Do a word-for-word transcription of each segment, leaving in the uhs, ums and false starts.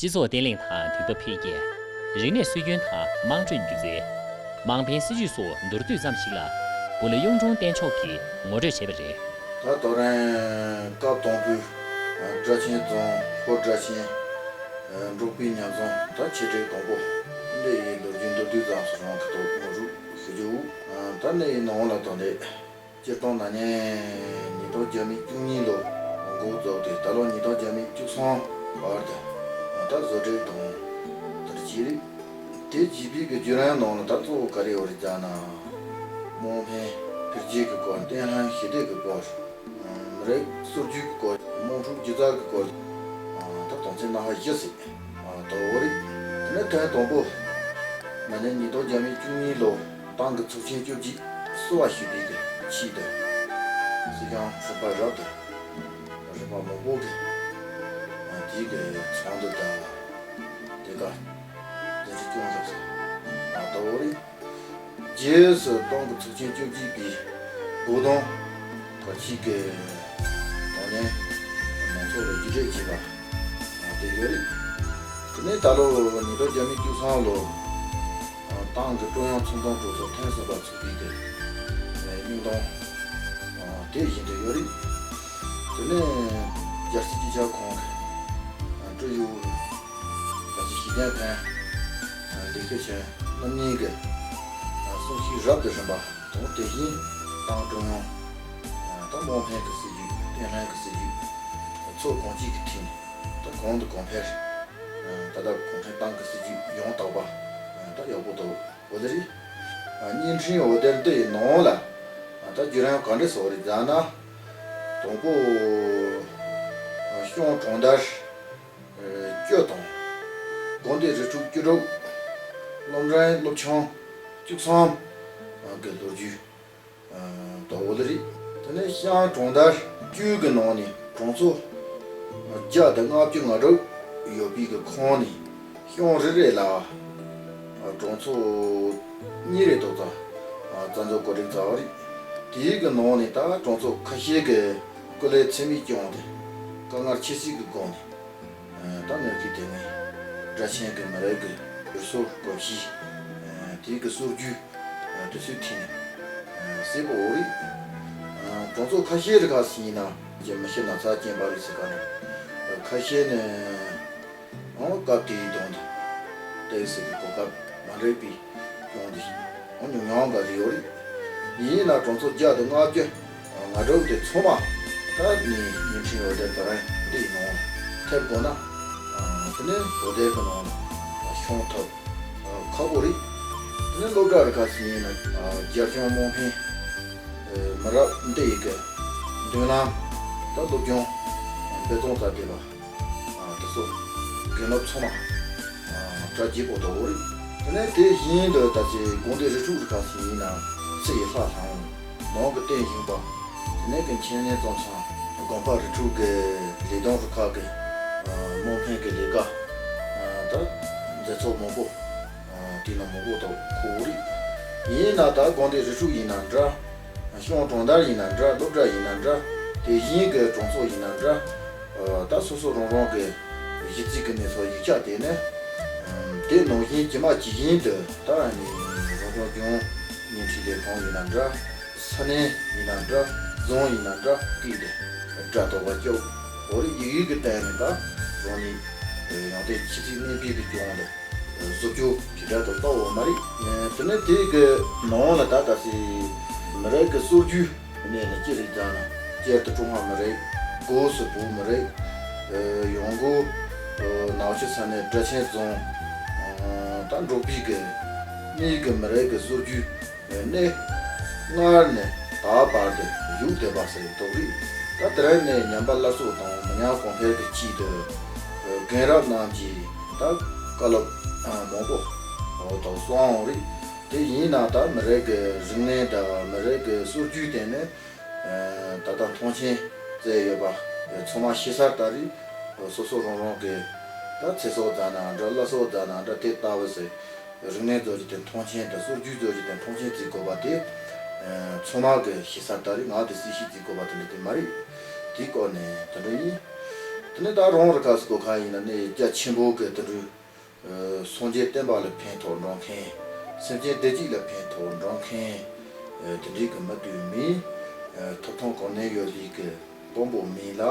སྤྱི་ཚོགས་བརྟན་ལྷིང་དང་དུས་བབ་འཕེལ་རྒྱས། རིག་གནས་སྲོལ་རྒྱུན་དང་དམངས་ཁྲོད་སྒྱུ་རྩལ། དམངས་ཕན་སྲིད་ཇུས་སོགས་མདོར་བསྡུས་ཙམ་ཞིག་ལ། བུ་ལ་གཡུང་དྲུང་བསྟན་མཆོག་གིས་ངོ་སྤྲོད་བྱས་པ་རེད། ད་དོ་རིང་སྐབས་དང་པོའི་སྦྲ་ཆེན་རྫོང་ཧོར་སྦྲ་ཆེན་འབྲོག་པའི་ཉམས་བཟང་ད་ཆེད་སྒྲིག་དང་པོ་འདི་ཡི་ལོ་རྒྱུས་མདོར་བསྡུས་ཙམ་ཞིག་རང་གི་ཐོག་ངོ་སྤྲོད་ཞུ་རྒྱུ། ད་ནི་ཡི་ནང་ལ་དོན་རེད། སྤྱིར་བཏང་ན་ནི་ཉིས་སྟོང་བརྒྱ་མེད་བཅུ་གཉིས་ལོ་འགོ་བཙུགས་ཏེ་ད་ལོ་ཉིས་སྟོང་བརྒྱ་མེད་བཅུ་གསུམ་བར་དུ་ད་བཟོ་སྒྲིག་དང་དེར་བྱས་རིགས། དེ་བྱས་པའི་གི་བརྒྱུད་རིམ་ནང་ལ་ད་གཙོ་བོ་ག་རེ་ཡོད་རེད་ཟེར་ན། དམངས་ཕན་འཕེལ་རྒྱས་ཀྱི་སྐོར། བརྟན་ལྷིང་ཞི་བདེ་གི་སྐོར། མི་རིགས་སྲོལ་རྒྱུན་གྱི་སྐོར། དམངས་ཁྲོད་སྒྱུ་རྩལ་གྱི་སྐོར། ད་དོན་ཚན་སྣ་ཁ་བཞི་ཟིག་ད་འོ་རེད། དེ་ནས་ཐེངས་དང་པོ་ང་ནི་ཉིས་སྟོང་བརྒྱ་མེད་བཅུ་གཉིས་ལོ་ཏང་གི་ཚོགས་ཆེན་བཅོ་བརྒྱད་གསོ་བ་ཞུས་པའི་གི་ཆེད་དུ་སྲིད་སྐྱོང་ཁྲི་པ་རབ་ཏུ་རིམ་པ་མང་པོ་གི་དེའི་གི་ཚོགས་འདུ་དང་དེ་ག་དེ་རིགས་སྐྱོང་བཞག་སོང་། ད་འོ་རེད། རྗེས་སུ་ཏང་གི་ཚོགས་ཆེན་བཅོ་བརྒྱད་པའི་འགོ་དང་། ད་ཅིག་གི་ད་ནས་མང་ཚོགས་ལ་བརྒྱུད་སྤྲོད་བྱས་པ་དེ་ཡོད་རེད། དེ་ནས་ད་ལོ་ཉིས་སྟོང་བརྒྱ་མེད་བཅུ་གསུམ་ལོ་ཏང་གི་ཀྲུང་དབྱང་ཚོགས་འདུ་གྲོས་ཚོགས་ཐེངས་གསུམ་པ་ཚོགས་པའི་གི་སྙིང་དོན་དེ་བཞིན་དུ་ཡོད་རེད། དེ་ནས་རྒྱལ་སྲིད་སྤྱི་ཁྱབ་ཁང་གི་ཀྲུའུ་ཞི་ད་ཅི་ཞི་ཅིན་ཕིང་ལས་བྱེད་ཆེན་རྣམ་གཉིས་ཀྱི་གསུང་བཤད་རབ་ཏུ་རིམ་པ་དང་དེ་བཞིན་ཏང་ཀྲུང་དབྱང་ད་དམངས་ཕན་གྱི་སྲིད་ཇུས། བརྟན་ལྷིང་གི་སྲིད་ཇུས་ཚོ་གང་ཅིའི་གི་ཐད་ནས་ད་གོང་དུ་གོང་འཕེལ། ད་ལྟ་གུང་ཁྲན་ཏང་གི་སྲིད་ཇུས་ཡང་དག་པ་ད་ཡག་པོ་འདུག་འོ་དེ་རེད། བརྙན་འཕྲིན་འོད་སྡེར་འདི་ཡི་ནང་ལ་ད་བརྒྱུད་རིམ་ག་འདྲ་སོགས་རེད་ཟེར་ན། དང་པོ་གཞུང་གྲོང་རྡལ་བཅུ་དང་། དགོན་སྡེ་རི་ཁྲོད་བཅུ་དྲུག་སློབ་འབྲིང་སློབ་ཆུང་བཅུ་གསུམ་གི་ལོ་རྒྱུས་ད་འོ་དེ་རེད། དེ་ནས་ཤང་གྲོང་རྡལ་བཅུ་གི་ནང་ནས་གྲོང་ཚོ་བརྒྱ་དང་ལྔ་བཅུ་ང་དྲུག་ཡོད་པའི་གི་ཁོངས་ནས་གཞུང་རེ་རེ་ལ་གྲོང་ཚོ་གཉིས་རེ་ཏོག་ཙམ་རྩ་འཛུགས་གོ་སྒྲིག་བྱས་པ་རེད། དེའི་གི་ནང་ནས་ད་གྲོང་ཚོ་ཁ་ཤས་ཀྱི་སྐུ་ལས་ཚད་མེད་བསྐྱངས་ཏེ་དཀའ་ངལ་ཆེ་སའི་གི་སྒང་ནས། ད་ནོར་གྱི་དེ་ནས་སྦྲ་ཆེན་གྱི་མི་རིགས་ཀྱི་སྒྱུ་རྩལ་གོམས་གཤིས། དེའི་གི་སྲོལ་རྒྱུན་དེ་ཚོའི་ཐད་ནས་གསལ་པོ་འོ་རེད། གྲོང་ཚོ་ཁ་ཤས་རེ་ཁ་སི་ཡིན་ན་ཅི་མི་ཤི་ན་ཚ་ཅན་པ་རེད་ཟེར་ག་འདྲ། ཁ་ཤས་ནས་ཨང་སྐབས་དེའི་དོན་དུ་ཏོག་ཙམ་གི་གོ་སྐབས་མ་འགྲིག་པའི་སྐྱོན་དེ་ཨང་ཉུང་ཉུང་ག་རེ་ཡོད་རེད། ཡིན་ན་གྲོང་ཚོ་བརྒྱ་དང་ལྔ་བཅུ་ང་དྲུག་དེ་ཚང་མ་ད་ནི་བརྙན་འཕྲིན་འོད་སྡེར་ད་རིང་འདི་ཡི་ནང་ཐེབས་དགོས་ན། དེ་ནས་འོད་སྡེར་གི་ནང་ལ་ཤོང་ཐུབ་ཁག་པོ་རེད། དེ་ནས་སློབ་གྲྭ་རེ་ཁ་སི་ཡིན་ན་རྒྱལ་སྐྱོང་དམངས་ཕན་མི་རབས་འདི་ཡི་གི་མདུན་ལམ་ད་སློབ་སྦྱོང་འབད་བརྩོན་བྱས་བསྡད་པ། དེ་ཚོ་དགེ་སློབ་ཚང་མ་གྲ་རྒྱས་པོ་འདུག་རེད། དེ་ནས་དེ་བཞིན་དུ་ད་ཆའི་དགོན་སྡེ་རི་ཁྲོད་རི་ཁ་སི་ཡིན་ན་ཚེ་ཡི་ལྷ་ལྷ་འོང་ནང་གི་རྟེན་བཞེངས་པ། དེ་ནས་གི་འཆད་ཉན་རྩོམ་གསུམ་དགོན་པ་རི་ཁྲོད་ཀྱི་ལས་དོན་རུ་ཁག་གི་དམངས་ཕན་གྱི་ལས་ཀ་ད་མཛད་ཚོགས་མང་པོ་དེ་ན་མང་པོ་འདུག་ཁོ་རེད། ཡིན་ན་ད་དགོན་སྡེ་རི་ཁྲོད་ཡིན་ན་འདྲ། ཤང་གྲོང་རྡལ་ཡིན་ན་འདྲ། སློབ་གྲྭ་ཡིན་ན་འདྲ། དེ་བཞིན་གྱི་གྲོང་ཚོ་ཡིན་ན་འདྲ། ད་སོ་སོ་རང་རང་གི་གཞི་རྩའི་གི་གནས་ཚུལ་ཡིག་ཆ་དེ་ནི་དེ་ནང་བཞིན་ཇི་མ་ཇི་བཞིན་དུ་ད་ནི་རང་སྐྱོང་ལྗོངས་བརྙན་འཕྲིན་ལས་ཁང་ཡིན་ན་འདྲ། ས་གནས་ཡིན་ན་འདྲ། རྫོང་ཡིན་ན་འདྲ་བལྟས་ཏེ་སྒྲ་དོག་པ་སྐྱོབ། འོ་རེ་ཡིག་ཡིག་གི་སྟེང་ནས་ད་རང་ཉིད་ཡང་དེ་ཆེ་ཚིག་གནས་སྤོས་ཀྱི་སྐྱོང་ལ། བཟོ་བཅོས་དེ་འདྲ་དང་ལྟ་བ་མ་རེད། དེ་ནས་དེ་གི་ནང་ལ་ད་ལྟ་སའི་མི་རིགས་ཀྱི་སྲོལ་རྒྱུན་གནས་ནས་ཅི་རིགས་ཀྱང་ན་སྤྱིར་དུ་ཀྲུང་ཧྭ་མི་རིགས། སྒོས་སུ་བོད་མི་རིགས། ཡང་སྒོས་ནག་ཆུ་ས་གནས་སྦྲ་ཆེན་རྫོང་ད་འབྲོག་པའི་གི་གནས་ཀྱི་མི་རིགས་ཀྱི་སྲོལ་རྒྱུན་གནས་སྔར་ནས་ད་བར་དུ་བཞུགས་བསྡད་པ་ཟེར་འདུག་རེད། ད་དེ་རིང་ནས་ཉམས་པ་སླར་གསོ་དང་མི་ཉམས་གོང་འཕེལ་གྱི་ཆེད་དུ་རྒན་རབས་རྣམས་ཀྱིས་ད་བཀའ་སློབ་མང་པོ་འོ་ཐོག་གསུངས་འོང་རེད། དེ་ཡིན་ན་ད་མི་རིགས་ཀྱི་རིག་གནས་དང་མི་རིགས་ཀྱི་སྲོལ་རྒྱུན་དེ་ནི་ད་ལྟ་མཐོང་ཆེན་བྱས་ཡོད་པ་ཚང་མ་ཤེས་གསལ་ལྟར་རེད། སོ་སོ་རང་རང་གི་ད་ཚེ་སྲོག་བརྫངས་ན་འདྲ། བླ་སྲོག་བརྫངས་ན་འདྲ། དེ་ལྟ་བུ་ཟེར། རིག་གནས་རྫས་ཀྱི་དེ་མཐོང་ཆེན་དང་སྲོལ་རྒྱུན་རྫས་ཀྱི་དེ་མཐོང་ཆེན་བརྩི་དགོས་པ་དེ། ཚང་མ་གི་ཤེས་གསལ་ལྟར་རེད། ང་དེ་སྲིད་ཞིག་བརྩི་དགོས་པ་དེ་འདྲ་དེ་མ་རེད། དེའི་སྐོར་ནས་དེ་འདྲ་ཡིན། དེ་ནས་ད་རང་རུ་ཁ་སི་གོ་ཁ་ཡིན་ན་ནི་རྒྱ་ཆེན་པོ་གི་དུད་འགྲོ། སངས་རྒྱས་བསྟན་པ་ལ་ཕན་ཐོགས་འགྲོ་མཁན། སེམས་ཅན་བདེ་སྐྱིད་ལ་ཕན་ཐོགས་འགྲོ་མཁན། དེ་འདྲའི་གི་མི་དུ་མིན། ཐོབ་ཐང་གོ་གནས་ཡོད་པའི་གི་དཔོན་པོ་མིན་ལ།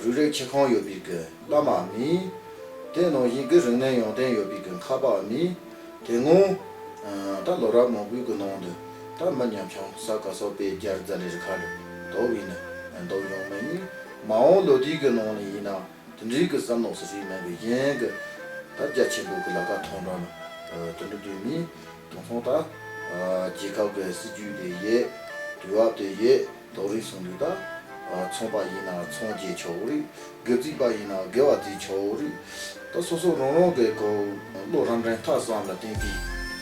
རུས་རིགས་ཆེ་ཁང་ཡོད་པའི་གི་བླ་མ་མིན། དེ་ནང་བཞིན་གི་རིག་གནས་ཡོན་ཏན་ཡོད་པའི་གི་མཁས་པ་མིན། དེ་སྔོན་ད་ལོ་རབས་མང་པོའི་གི་ནང་དུ་ད་མི་ཉམ་ཆུང་ས་ག་ས་པའི་རྒྱལ་རྩ་ལས་རི་ཁ་ལ་དོ་བའི་ནི་འདོགས་ཡོང་མེད་ནི། མ་འོངས་ལོ་དུས་གི་ནང་ནས་ཡིན་ན། དེ་འདྲའི་གི་བསམ་མནོ་ཟེར་ཞིག་མེད་པའི་གཞན་གི་ད་རྒྱ་ཆེན་པོ་གི་ལ་ཁ་ཐོང་འདྲ་ནི་དེ་འདྲ་དུས་མིན། དེང་སང་ད་རྒྱལ་ཁབ་གི་སྲིད་ཇུས་དེ་ཡས། དུས་བབ་དེ་ཡས། དོག་རིགས་སོང་དུས་ད་ཚོང་པ་ཡིན་ན་ཚོང་རྒྱས་ཆོག་རིགས། སྒེར་རྩིས་པ་ཡིན་ན་སྒེར་བ་རྩིས་ཆོག་རིགས། ད་སོ་སོ་རང་རང་གི་གོ་བློ་རང་དྲན་ཐག་བསམ་ལ་བརྟེན་ཏེ་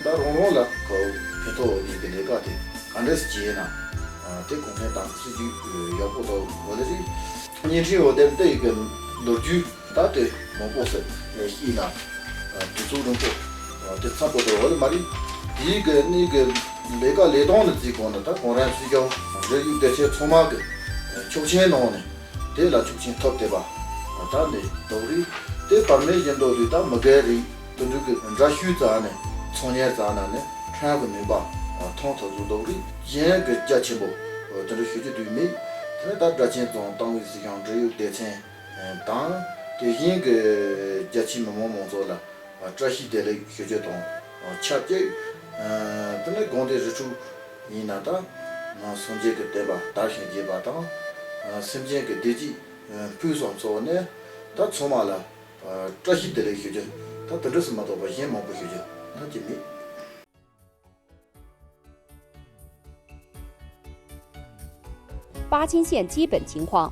ད་རང་རང་ལ་གོ་ཕན་ཐོགས་ཡོད་པའི་ལས་ཀ་དེ་ག་འདྲས་བྱས་ན་དེ་གོང་འཕེལ་དང་སྲིད་ཇུས་ཡག་པོ་དང་འོ་ལེ་རིགས། བརྙན་འཕྲིན་འོག་དེར་བལྟས་ཡི་གི་ལོ་རྒྱུས་ད་དེ་མང་པོ་ཟེར་ཤེས་ན་དུས་ཚོད་རིང་པོ་དེ་འཚམས་པོ་དེ་འོ་ལེ་མ་རེད། དེའི་གི་གནས་གི་ལས་ཀ་ལས་སྟངས་ནི་རྩིས་གོང་ནི་ད་གོང་རིམ་སྲིད་སྐྱོང་འབྲེལ་ཡོད་སྡེ་ཚན་ཚང་མ་གི་ཆོག་མཆན་གནང་ནས་དེ་ལ་ཆོག་མཆན་ཐོབ་བསྡད་པ་ད་ནི་དོག་རེད། དེ་བར་མའི་བཞིན་དུ་དུས་ད་མི་སྒེར་རིགས་དུད་འགྲོ་གི་འདྲ་བཤུས་རྩ་ནས་ཚོང་གཉེར་རྩ་ན་ནི་ཕྲན་གི་ནུས་པ་ཐོང་ཐོག་ཚུགས་དོག་རེད། གཞན་གི་རྒྱ་ཆེན་པོ་དུད་འགྲོ་ཞུ་རྒྱུ་དུས་མེད། དེ་ནི་ད་སྦྲ་ཆེན་རྫོང་ཏང་ཨུའི་སྲིད་སྐྱོང་འབྲེལ་ཡོད་སྡེ་ཚན་དང་དེ་བཞིན་གི་རྒྱ་ཆེའི་མི་མང་མང་ཚོགས་ལ་བཀྲ་ཤིས་བདེ་ལེགས་ཞུ་རྒྱུ་དང་ཆབས་ཅིག་དེ་ནི་དགོན་སྡེ་རི་ཁྲོད་ཡིན་ན་ད་སངས་རྒྱས་ཀྱི་བསྟན་པ་དར་ཞིང་རྒྱས་པ་དང་། སེམས་ཅན་གྱི་བདེ་སྐྱིད་ཕུན་སུམ་ཚོགས་ནས་ད་ཚང་མ་ལ་བཀྲ་ཤིས་བདེ་ལེགས་ཞུ་རྒྱུ་ད་དེ་འདྲ་སུ་མ་གཏོགས་པ་གཞན་མང་པོ་ཞུ་རྒྱུ་ད་ཅི་མེད། 八清县基本情况。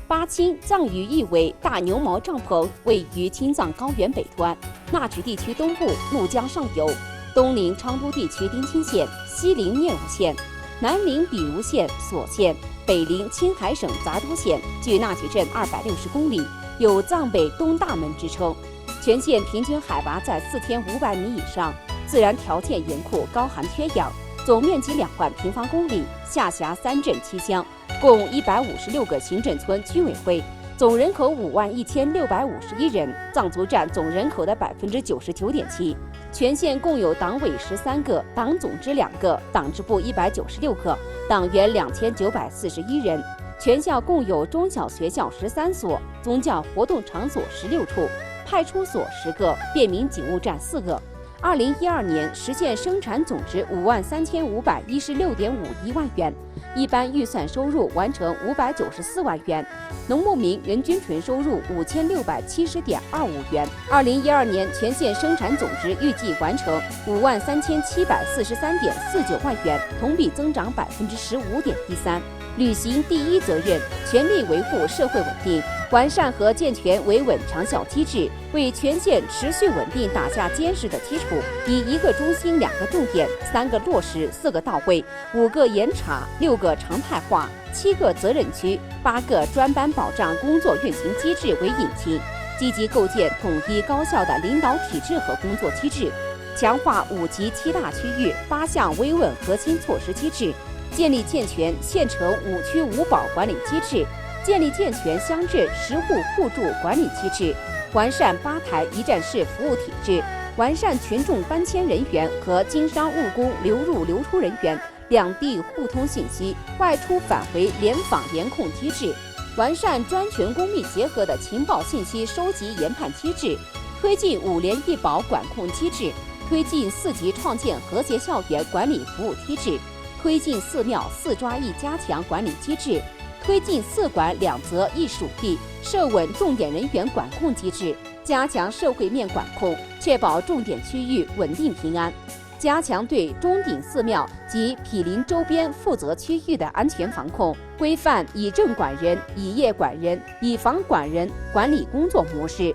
八清藏语意为大牛毛帐篷，位于青藏高原北端，纳曲地区东部，怒江上游，东临昌都地区丁清县，西临念武县，南临比如县、所县，北临青海省杂都县，距纳曲镇二百六十公里，有藏北东大门之称。全县平均海拔在四千五百米以上，自然条件严酷，高含缺氧，总面积两万平方公里，下辖三镇七乡。 共一百五十六个行政村居委会，总人口五万一千六百五十一人，藏族占总人口的百分之九十九点七。全县共有党委十三个，党总支两个，党支部一百九十六个，党员两千九百四十一人。全校共有中小学校十三所，宗教活动场所十六处，派出所十个，便民警务站四个。 二零一二年实现生产总值五万三千五百一十六点五一万元，一般预算收入完成五百九十四万元，农牧民人均纯收入五千六百七十点二五元。二零一二年全县生产总值预计完成五万三千七百四十三点四九万元，同比增长百分之十五点一三。履行第一责任，全力维护社会稳定，完善和健全维稳长效机制， 为全县持续稳定打下坚实的基础，以一个中心、两个重点、三个落实、四个到位、五个严查、六个常态化、七个责任区、八个专班保障工作运行机制为引擎，积极构建统一高效的领导体制和工作机制，强化五级七大区域八项维稳核心措施机制， 建立健全县城五区五保管理机制，建立健全乡镇十户互助管理机制，完善吧台一站式服务体制，完善群众搬迁人员和经商务工流入流出人员两地互通信息、外出返回联访联控机制，完善专群公密结合的情报信息收集研判机制，推进五联一保管控机制，推进四级创建和谐校园管理服务机制， 推进寺庙四抓一加强管理机制，推进四管两责一属地设稳重点人员管控机制，加强社会面管控，确保重点区域稳定平安，加强对钟鼎寺庙及毗邻周边负责区域的安全防控，规范以镇管人、以业管人、以房管人管理工作模式，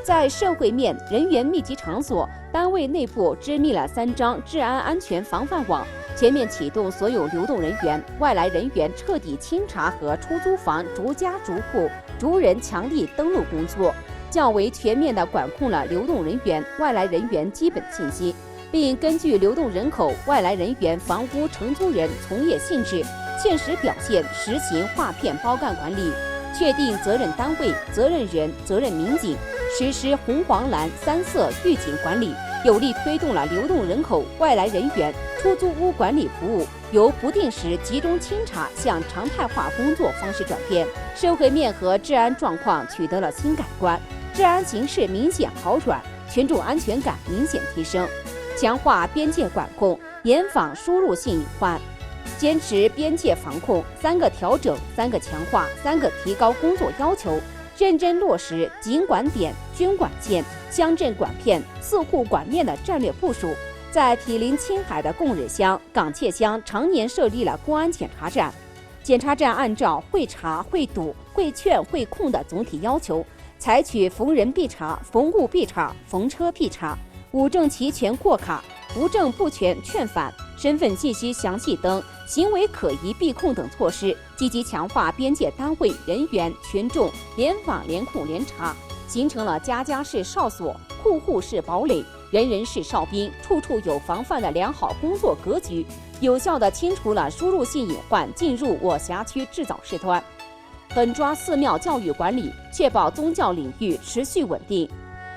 在社会面、人员密集场所 单位内部织密了三张治安安全防范网，全面启动所有流动人员、外来人员彻底清查和出租房逐家逐户、逐人强力登录工作，较为全面地管控了流动人员、外来人员基本信息，并根据流动人口、外来人员、房屋承租人从业性质，切实表现实行划片包干管理，确定责任单位、责任人、责任民警，实施红黄蓝三色预警管理，有力推动了流动人口、外来人员、出租屋管理服务由不定时集中清查向常态化工作方式转变，社会面和治安状况取得了新改观，治安形势明显好转，群众安全感明显提升。强化边界管控，严防输入性隐患。坚持边界防控三个调整、三个强化、三个提高工作要求，认真落实警管点、军管线、乡镇管片四户管面的战略部署，在毗邻青海的贡日乡、港切乡常年设立了公安检查站。检查站按照会查、会堵、会劝、会控的总体要求，采取逢人必查、逢物必查、逢车必查、物证齐全过卡、无证不全劝返、身份信息详细登、行为可疑必控等措施，积极强化边界单位、人员、群众联网、联控、联查，形成了家家是哨所、户户是堡垒、人人是哨兵、处处有防范的良好工作格局，有效地清除了输入性隐患进入我辖区制造事端。狠抓寺庙教育管理，确保宗教领域持续稳定。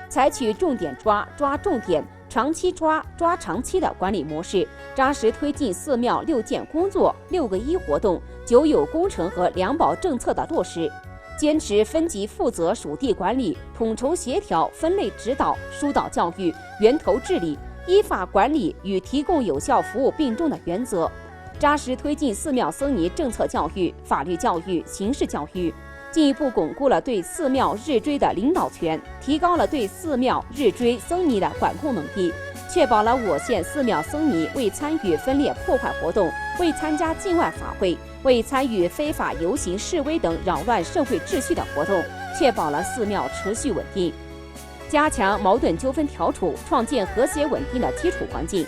采取重点抓、抓重点、长期抓、抓长期的管理模式，扎实推进寺庙六建工作、六个一活动、九有工程和两保政策的落实。坚持分级负责、属地管理、统筹协调、分类指导、疏导教育、源头治理，依法管理与提供有效服务并重的原则，扎实推进寺庙僧尼政策教育、法律教育、刑事教育，进一步巩固了对寺庙日追的领导权，提高了对寺庙日追僧尼的管控能力，确保了我县寺庙僧尼未参与分裂破坏活动、未参加境外法会、未参与非法游行示威等扰乱社会秩序的活动，确保了寺庙持续稳定。加强矛盾纠纷调处，创建和谐稳定的基础环境。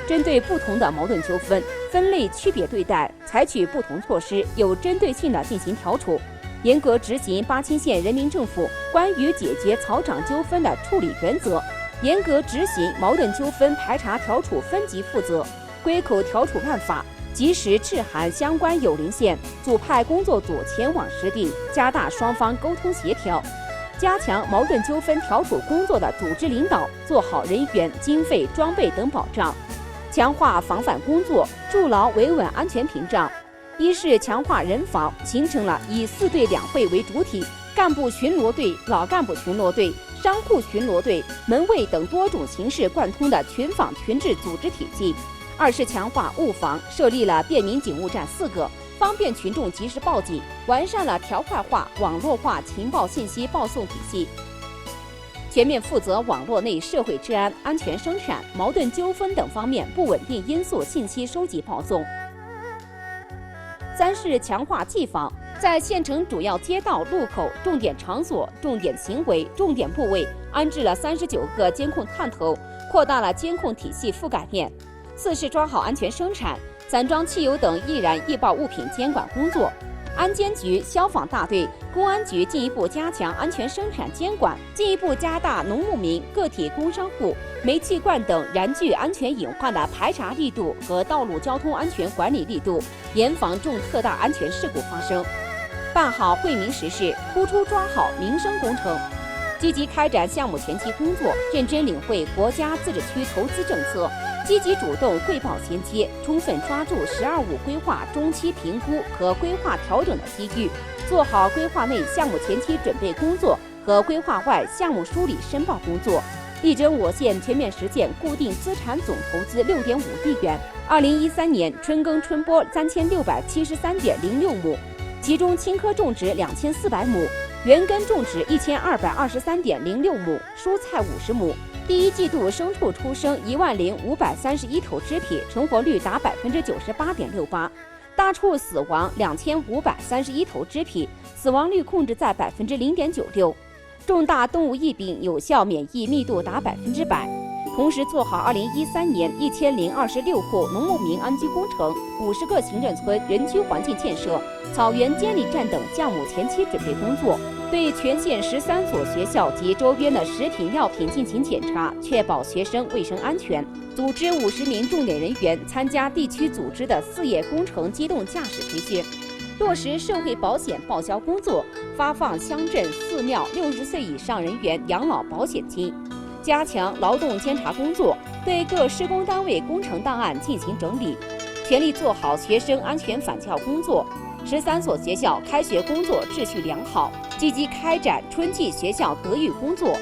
针对不同的矛盾纠纷，分类区别对待，采取不同措施，有针对性地进行调处。严格执行巴清县人民政府关于解决草场纠纷的处理原则，严格执行矛盾纠纷排查调处分级负责，归口调处办法，及时致函相关有邻县，组派工作组前往实地，加大双方沟通协调，加强矛盾纠纷调处工作的组织领导，做好人员、经费、装备等保障，强化防范工作，筑牢维稳安全屏障。一是强化人防，形成了以四队两会为主体，干部巡逻队、老干部巡逻队、商户巡逻队、门卫等多种形式贯通的群防群治组织体系。二是强化物防，设立了便民警务站四个，方便群众及时报警，完善了条块化、网络化情报信息报送体系，全面负责网络内社会治安、安全生产、矛盾纠纷等方面不稳定因素信息收集报送。三是强化纪防，在县城主要街道、路口、重点场所、重点行为、重点部位安置了三十九个监控探头，扩大了监控体系覆盖面。四是抓好安全生产，散装汽油等易燃易爆物品监管工作。安监局、消防大队、公安局进一步加强安全生产监管，进一步加大农牧民、个体工商户、煤气罐等燃具安全隐患的排查力度和道路交通安全管理力度，严防重特大安全事故发生。办好惠民实事，突出抓好民生工程，积极开展项目前期工作，认真领会国家自治区投资政策，积极主动汇报衔接，充分抓住“十二五”规划中期评估和规划调整的机遇，做好规划内项目前期准备工作和规划外项目梳理申报工作，力争我县全面实现固定资产总投资六点五亿元。二零一三年春耕春播三千六百七十三点零六亩，其中青稞种植两千四百亩，圆根种植一千二百二十三点零六亩，蔬菜五十亩。第一季度牲畜出生一万零五百三十一头，脂品成活率达百分之九十八点六八，大畜死亡两千五百三十一头，脂品死亡率控制在百分之零点九六。重大动物疫病有效免疫密度达百分之百。同时做好二零一三年一千零二十六户农牧民安居工程、五十个行政村人居环境建设、草原监理站等项目前期准备工作，对全县十三所学校及周边的食品药品进行检查，确保学生卫生安全。组织五十名重点人员参加地区组织的四业工程机动驾驶培训，落实社会保险报销工作，发放乡镇、寺庙六十岁以上人员养老保险金，加强劳动监察工作，对各施工单位工程档案进行整理，全力做好学生安全返校工作。十三所学校开学工作秩序良好，积极开展春季学校德育工作，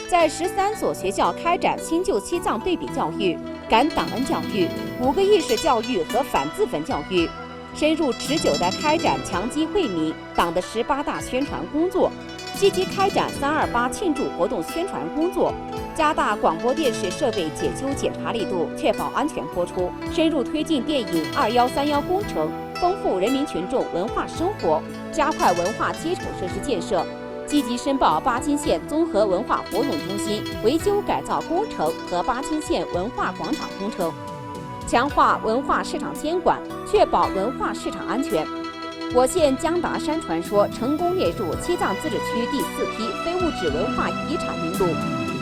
在十三所学校开展新旧西藏对比教育、感档案教育、五个意识教育和反自焚教育。 深入持久地开展强基惠民、党的十八大宣传工作，积极开展三二八庆祝活动宣传工作，加大广播电视设备检修检查力度，确保安全播出。深入推进电影“二幺三幺”工程，丰富人民群众文化生活，加快文化基础设施建设，积极申报巴金县综合文化活动中心、维修改造工程和巴金县文化广场工程。 强化文化市场监管，确保文化市场安全。我县江达山传说成功列入西藏自治区第四批非物质文化遗产名录，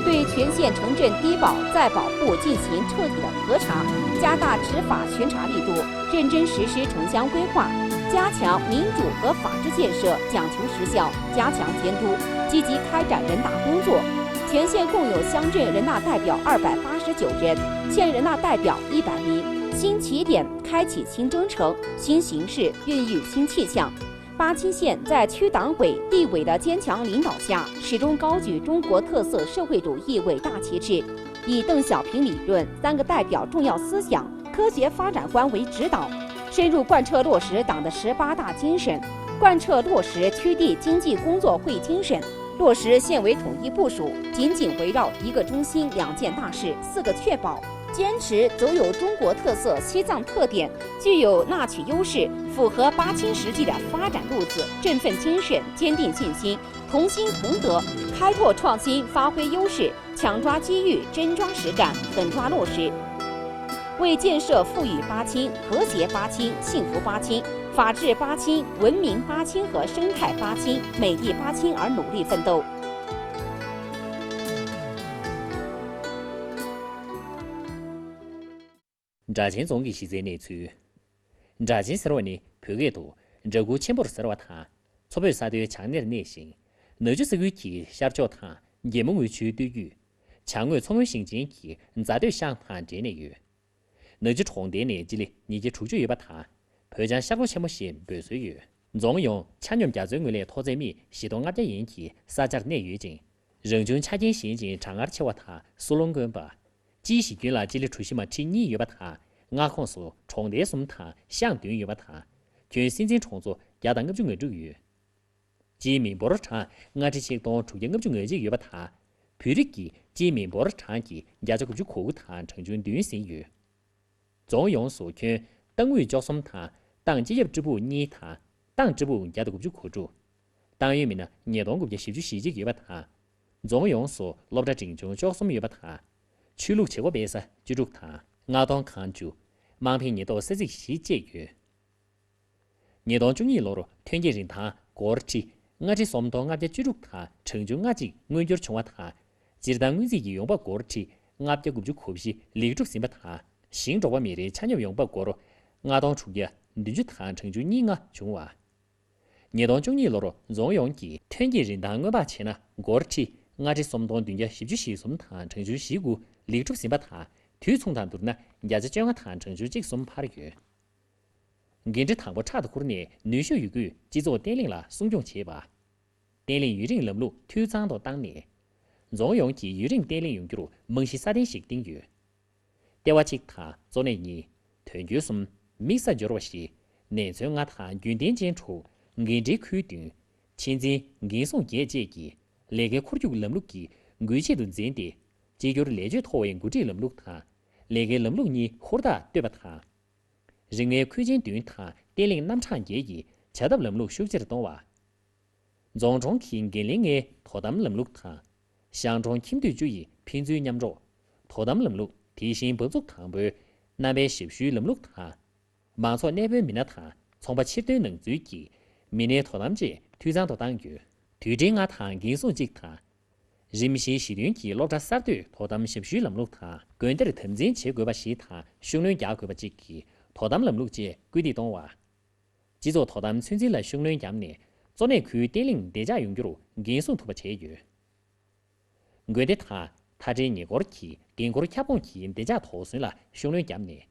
对全县城镇低保再保护进行彻底的核查，加大执法巡查力度，认真实施城乡规划，加强民主和法治建设，讲求实效，加强监督，积极开展人大工作。全县共有乡镇人大代表二百八十九人，县人大代表一百名。新起点开启新征程，新形势孕育新气象。巴金县在区党委、地委的坚强领导下，始终高举中国特色社会主义伟大旗帜，以邓小平理论、三个代表重要思想、科学发展观为指导，深入贯彻落实党的十八大精神，贯彻落实区地经济工作会精神，落实县委统一部署，紧紧围绕一个中心、两件大事、四个确保，坚持走有中国特色、西藏特点、具有纳曲优势、符合巴金实际的发展路子，振奋精神，坚定信心，同心同德，开拓创新，发挥优势，抢抓机遇，真抓实干，狠抓落实。为建设富裕巴金、和谐巴金、幸福巴金、法治巴金、文明巴金和生态巴金、美丽巴金而努力奋斗。 སྦྲ་ཆེན་རྫོང་གི་གཞི་རྩའི་གནས་ཚུལ། སྦྲ་ཆེན་ཟེར་བ་ནི་བོད་སྐད་དུ་སྦྲ་གུར་ཆེན་པོར་ཟེར་བ་དང་། མཚོ་བོད་ས་མཐོའི་བྱང་སྣེར་གནས་ཤིང་། ནག་ཆུ་ས་ཁུལ་གྱི་ཤར་ཕྱོགས་དང་རྒྱལ་མོ་རྔུལ་ཆུའི་སྟོད་རྒྱུད། བྱང་ངོས་མཚོ་སྔོན་ཞིང་ཆེན་གྱི་རྫ་སྟོད་ཤང་དང་འབྲེལ་ནས་ཡོད། ནག་ཆུ་གྲོང་རྡལ་ནས་སྤྱི་ལེ་ཉིས་བརྒྱ་དྲུག་ཅུ་ཡོད་པ་དང་། བོད་ལྗང་ཤར་ཁོག་ཆེན་མོ་ཞེས་འབོད་སྲོལ་ཡོད། རྫོང་ཡོངས་ཆ་སྙོམས་རྒྱ་མཚོའི་ངོས་ལས་མཐོ་ཚད་སྨི་བཞི་སྟོང་ལྔ་བརྒྱ་ཡན་གྱི་ས་ཆར་གནས་ཡོད་ཅིང་། རང་བྱུང་ཆ་རྐྱེན་ཞན་ཅིང་གྲང་ངར་ཆེ་བ་དང་སོལ་རླུང་དཀོན་པ། སྤྱིའི་གཞི་ཁྱོན་ལ་སྤྱི་ལེ་གྲུ་བཞི་མ་ཁྲི་གཉིས་ཡོད་པ་དང་། མངའ་ཁོངས་སུ་གྲོང་རྡལ་གསུམ་དང་ཤང་བདུན་ཡོད་པ་དང་། ཁྱོན་སྲིད་འཛིན་གྲོང་ཚོ་བརྒྱ་དང་ལྔ་བཅུ་ང་དྲུག་ཡོད། སྤྱིའི་མི་འབོར་གྲངས་ལྔ་ཁྲི་ཆིག་སྟོང་དྲུག་བརྒྱ་ལྔ་བཅུ་ང་གཅིག་ཡོད་པ་དང་། བོད་རིགས་ཀྱི་སྤྱིའི་མི་འབོར་གྲངས་ཀྱི་བརྒྱ་ཆ་དགུ་བཅུ་གོ་དགུ་དང་གྲངས་ཆུང་བདུན་ཟིན་ཡོད། རྫོང་ཡོངས་སུ་ཁྱོན་ཏང་ཨུད་བཅུ་གསུམ་དང་ཏང་སྤྱི་ཁྱབ་ཀྲི་པུའུ་གཉིས་དང་ཏང་ཀྲི་པུའུ་བརྒྱ་དང་དགུ་བཅུ་གོ་དྲུག་ཏང་ཡོན་མི་སྣ་ཉིས་སྟོང་དགུ་བརྒྱ་བཞི་བཅུ་ཞེ་གཅིག་ཡོད་པ་དང་། རྫོང་ཡོངས་སུ་སློབ་གྲྭ་འབྲིང་ཆུང་བཅུ་གསུམ་ཡོད་པ་དང་། ཆོས་ལུགས་བྱེད་སྒོ་སྤེལ་ས་བཅུ་དྲུག་དང་མངགས་གཏོང་ཁང་བཅུ། དམངས་ཕན་ཉེན་རྟོག་ས་ཚིགས་བཞི་བཅས་ཡོད། ཉིས་སྟོང་བཅུ་གཉིས་ལོར་ཐོན་སྐྱེད་རིན་ཐང་སྒོར་ཁྲི་ལྔ་ཁྲི་སུམ་སྟོང་ལྔ་བརྒྱ་བཅུ་དྲུག་དང་གྲངས་ཆུང་ལྔ་གཅིག་མངོན་འགྱུར་བྱུང་བ་དང་། སྤྱིར་བཏང་སྔོན་རྩིས་ཀྱི་ཡོང་འབབ་སྒོར་ཁྲི་ལྔ་བརྒྱ་དགུ་བཅུ་གོ་བཞི་ལེགས་གྲུབ་ཟིན་པ་དང་། ཞིང་འབྲོག་པ་མི་རེའི་ཆ་སྙོམས་ཡོང་འབབ་སྒོར་ལྔ་སྟོང་དྲུག་བརྒྱ་བདུན་ཅུ་དང་གྲངས་ཆུང་གཉིས་ལྔ་བྱུང་བ། ཉིས་སྟོང་བཅུ་གཉིས་ལོར་རྫོང་ཡོངས་ཀྱི་ཐོན་སྐྱེད་རིན་ཐང་སྔོན་དཔག་བྱས་ན་སྒོར་ཁྲི་ལྔ་ཁྲི་སུམ་སྟོང་བདུན་བརྒྱ་བཞི་བཅུ་ཞེ་གསུམ་དང་གྲངས་ཆུང་བཞི་དགུ་ལེགས་གྲུབ་ཟིན་པ་དང་། དུས་མཚུངས་དང་བསྡུར་ན་བརྒྱ་ཆ་བཅོ་ལྔ་དང་གྲངས་ཆུང་གཅིག་གསུམ་འཕར་ཡོད། འགན་འཁྲི་དང་པོ་ཕྲག་ཏུ་ཁུར་ནས་ནུས་ཤུགས་ཡོད་རྒུས་སྤྱི་ཚོགས་བརྟན་ལྷིང་ལ་སྲུང་སྐྱོང་བྱེད་པ། བརྟན་ལྷིང་ཡུན་རིང་ལམ་ལུགས་འཐུས་ཚང་དུ་བཏང་ནས། རྫོང་ཡོངས་ཀྱི་ཡུན་རིང་བརྟན་ལྷིང་ཡོང་རྒྱུར་རྨང་གཞི་སྲ་བརྟན་ཞིག་བཏིང་ཡོད། ལྟེ་བ་གཅིག་དང་གཙོ་གནད་གཉིས། དོན་འཁྱོལ་གསུམ། དམིགས་ས་འབྱོར་བ་བཞི། ནན་ཚོད་ལྔ་དང་རྒྱུན་ལྡན་ཅན་དྲུག་འགན་འཁྲིའི་ཁུལ་བདུན། ཆེད་འཛིན་འགན་སྲུང་བརྒྱད་བཅས་ཀྱི་ལས་ཀའི་འཁོར་རྒྱུག་ལམ་ལུགས་ཀྱི་འགུལ་སྐྱོད་དུ་འཛིན་ཏེ། གཅིག་གྱུར་ལས་ཆོད་མཐོ་བའི་འགོ་ཁྲིད་ལམ་ལུགས་དང་། ལས་ཀའི་ལམ་ལུགས་གཉིས་ཧུར་ཐག་གཏོད་པ་དང་། རིག་གནས་མཁོ་ཆེན་བདུན་དང་བརྟན་ལྷིང་རྣམ་གྲངས་བརྒྱད་ཀྱི་བྱ་ཐབས་ལམ་ལུགས་ཤུགས་ཆེར་གཏོང་བ། རྫོང་གྲོང་གི་འགན་ལེན་ལྔའི་དོ་དམ་ལམ་ལུགས་དང་། ཤང་གྲོང་ཁྱིམ་སྡོད་བཅུ་ཡི་ཕན་ཚུན་མཉམ་འགྲོགས། དོ་དམ་ལམ་ལུགས་དེ་བཞིན་འབབ་ཚུགས་དང་པོའི་རྣམ་པའི་ཞབས་ཞུའི་ལམ་ལུགས་དང་། མང་ཚོགས་གནས་སྤོའི་མི་སྣ་དང་ཚོང་པ་ཕྱིར་ཐོན་ནང་འཛུལ་གྱི་མི་སྣའི་དོ་དམ་བཅས་འཐུས་ཚང་དུ་བཏང་ཡོད། དུས་དྲན་ལྔ་དང་འགན་སྲུང་གཅིག་དང་། རིམ་བཞིན་གཞི་ཁྱོན་གྱི་སློབ་གྲྭ་གསར་གཏོད་དོ་དམ་ཞབས་ཞུའི་ལམ་ལུགས་དང་། དགོན་སྡེར་དམ་འཛིན་བྱེད་དགོས་པ་བཞི་དང་ཤུགས་སྣོན་རྒྱག་དགོས་པ་གཅིག་གི་དོ་དམ་ལམ་ལུགས་བཅས་སྐུལ་འདེད་གཏོང་བ། སྤྱི་ཚོགས་དོ་དམ་ཚོད་འཛིན་ལ་ཤུགས་སྣོན་བརྒྱབ་ནས་ གཙོ་གནད་ཁུལ་བརྟན་ལྷིང་བདེ་འཇགས་ཡོང་རྒྱུར་འགན་སྲུང་ཐུབ་པ་བྱས་ཡོད། དགོན་སྡེ་དང་མཐའ་བྲལ་ཉེ་འཁོར་གྱི་འགན་འཁུར་ཁྱབ་ཁོངས་ཀྱི་བདེ་འཇགས་དོགས་ཟོན་ལ་ཤུགས་སྣོན་བརྒྱབ་ནས།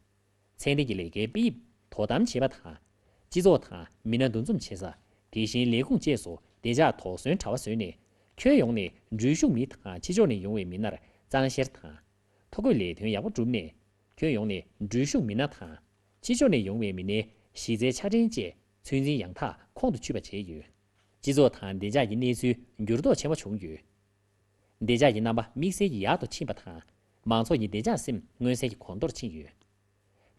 ཚད་ལྡན་གྱི་ལས་ཀའི་དཔེ་དབྱིབས་དོ་དམ་བྱེད་པ་དང་། སྤྱི་ཚོགས་དང་མི་སྣ་འདུ་འཛོམས་བྱེད་ས། དེ་བཞིན་ལས་ཁུངས་བཅས་སུ་བདེ་འཇགས་དོགས་ཟོན་དྲ་བ་བཟོས་ནས། ཁྱོན་ཡོངས་ནས་འགྲུལ་བཞུད་མི་དང་ཕྱི་ཕྱོགས་ནས་ཡོང་བའི་མི་སྣར་གཙང་བཤེར་དང་། ཐོ་འགོད་ལས་དོན་ཡག་པོ་བསྒྲུབས་ནས། ཁྱོན་ཡོངས་ནས་འགྲུལ་བཞུད་མི་སྣ་དང་། ཕྱི་ཕྱོགས་ནས་ཡོང་བའི་མི་སྣའི་གཞི་རྩའི་ཆ་འཕྲིན་བཅས་ཚོད་འཛིན་ཡང་དག་ཁོང་དུ་ཆུད་པ་བྱས་ཡོད། སྤྱི་ཚོགས་དང་བདེ་འཇགས་ཀྱི་གནས་ཚུལ་འགྱུར་ལྡོག་ཆེན་པོ་བྱུང་ཡོད། བདེ་འཇགས་ཀྱི་རྣམ་པ་དམིགས་བསལ་གྱིས་ཡག་ཏུ་ཕྱིན་པ་དང་། མང་ཚོགས་ཀྱི་བདེ་འཇགས་སེམས་མངོན་གསལ་གྱིས་གོང་མཐོར་ཕྱིན་ཡོད།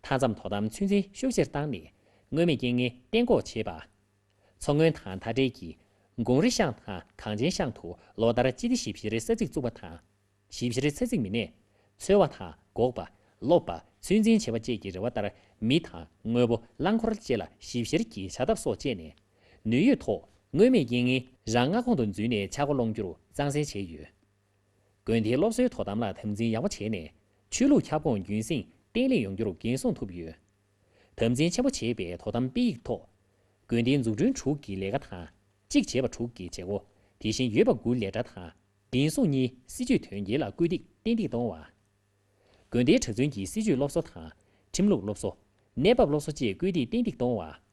མཐའ་མཚམས་དོ་དམ་ཚོད་འཛིན་ཤུགས་ཆེར་བཏང་ནས། མངོན་མེད་རྐྱེན་ངན་གཏན་འགོག་བྱེད་པ། མཚོ་སྔོན་དང་མཐའ་བྲལ་གྱི་གངས་རི་ཤང་དང་གངས་ཅན་ཤང་དུ་ལོ་ལྟར་སྤྱི་བདེ་ཞིབ་བཤེར་ས་ཚིགས་བཙུགས་པ་དང་། ཞིབ་བཤེར་ས་ཚིགས་མི་སྣས་འཚོལ་བ་དང་། འགོག་པ། སློབ་པ། ཚོད་འཛིན་བྱེད་པ་བཅས་ཀྱི་རེ་བ་ལྟར། མི་དང་། དངོས་པོ། རླངས་འཁོར་བཅས་ལ་ཞིབ་བཤེར་གྱི་བྱ་ཐབས་སོགས་སྤྱད་ནས། ནུས་ཡོད་ཐོག་མངོན་མེད་རྐྱེན་ངན་རང་མངའ་ཁོངས་དུ་འཛུལ་ནས་ཆག་སྒོ་སློང་རྒྱུར་གཙང་སེལ་བྱས་ཡོད། དགོན་སྡེའི་སློབ་གསོའི་དོ་དམ་ལ་དམ་འཛིན་ཡག་པོ་བྱས་ནས། ཆོས་ལུགས་ཁྱབ་ཁོངས་རྒྱུན་སྲིང་བརྟན་ལྷིང་ཡོང་རྒྱུར་འགན་སྲུང་ཐུབ་ཡོད། དམ་འཛིན་ཆེན་པོ་བྱེད་པའི་དོ་དམ་དཔེ་ཡིག་ཐོག་དགོན་སྡེའི་འཛུགས་སྐྲུན་དྲུག་གི་ལས་ཀ་དང་། གཅིག་བྱས་པ་དྲུག་གི་བྱེད་སྒོ། དེ་བཞིན་ཡོད་པ་དགུ་ལས་གྲྭ་དང་། འགན་སྲུང་གཉིས་སྲིད་ཇུས་དོན་འཁྱོལ་ལ་སྐུལ་འདེད་ཏན་ཏིག་གཏོང་བ། དགོན་སྡེའི་གྲྭ་བཙུན་གྱི་སྲིད་ཇུས་སློབ་གསོ་དང་། ཁྲིམས་ལུགས་སློབ་གསོ། གནས་བབ་སློབ་གསོ་བཅས་སྐུལ་འདེད་ཏན་ཏིག་གཏོང་བ།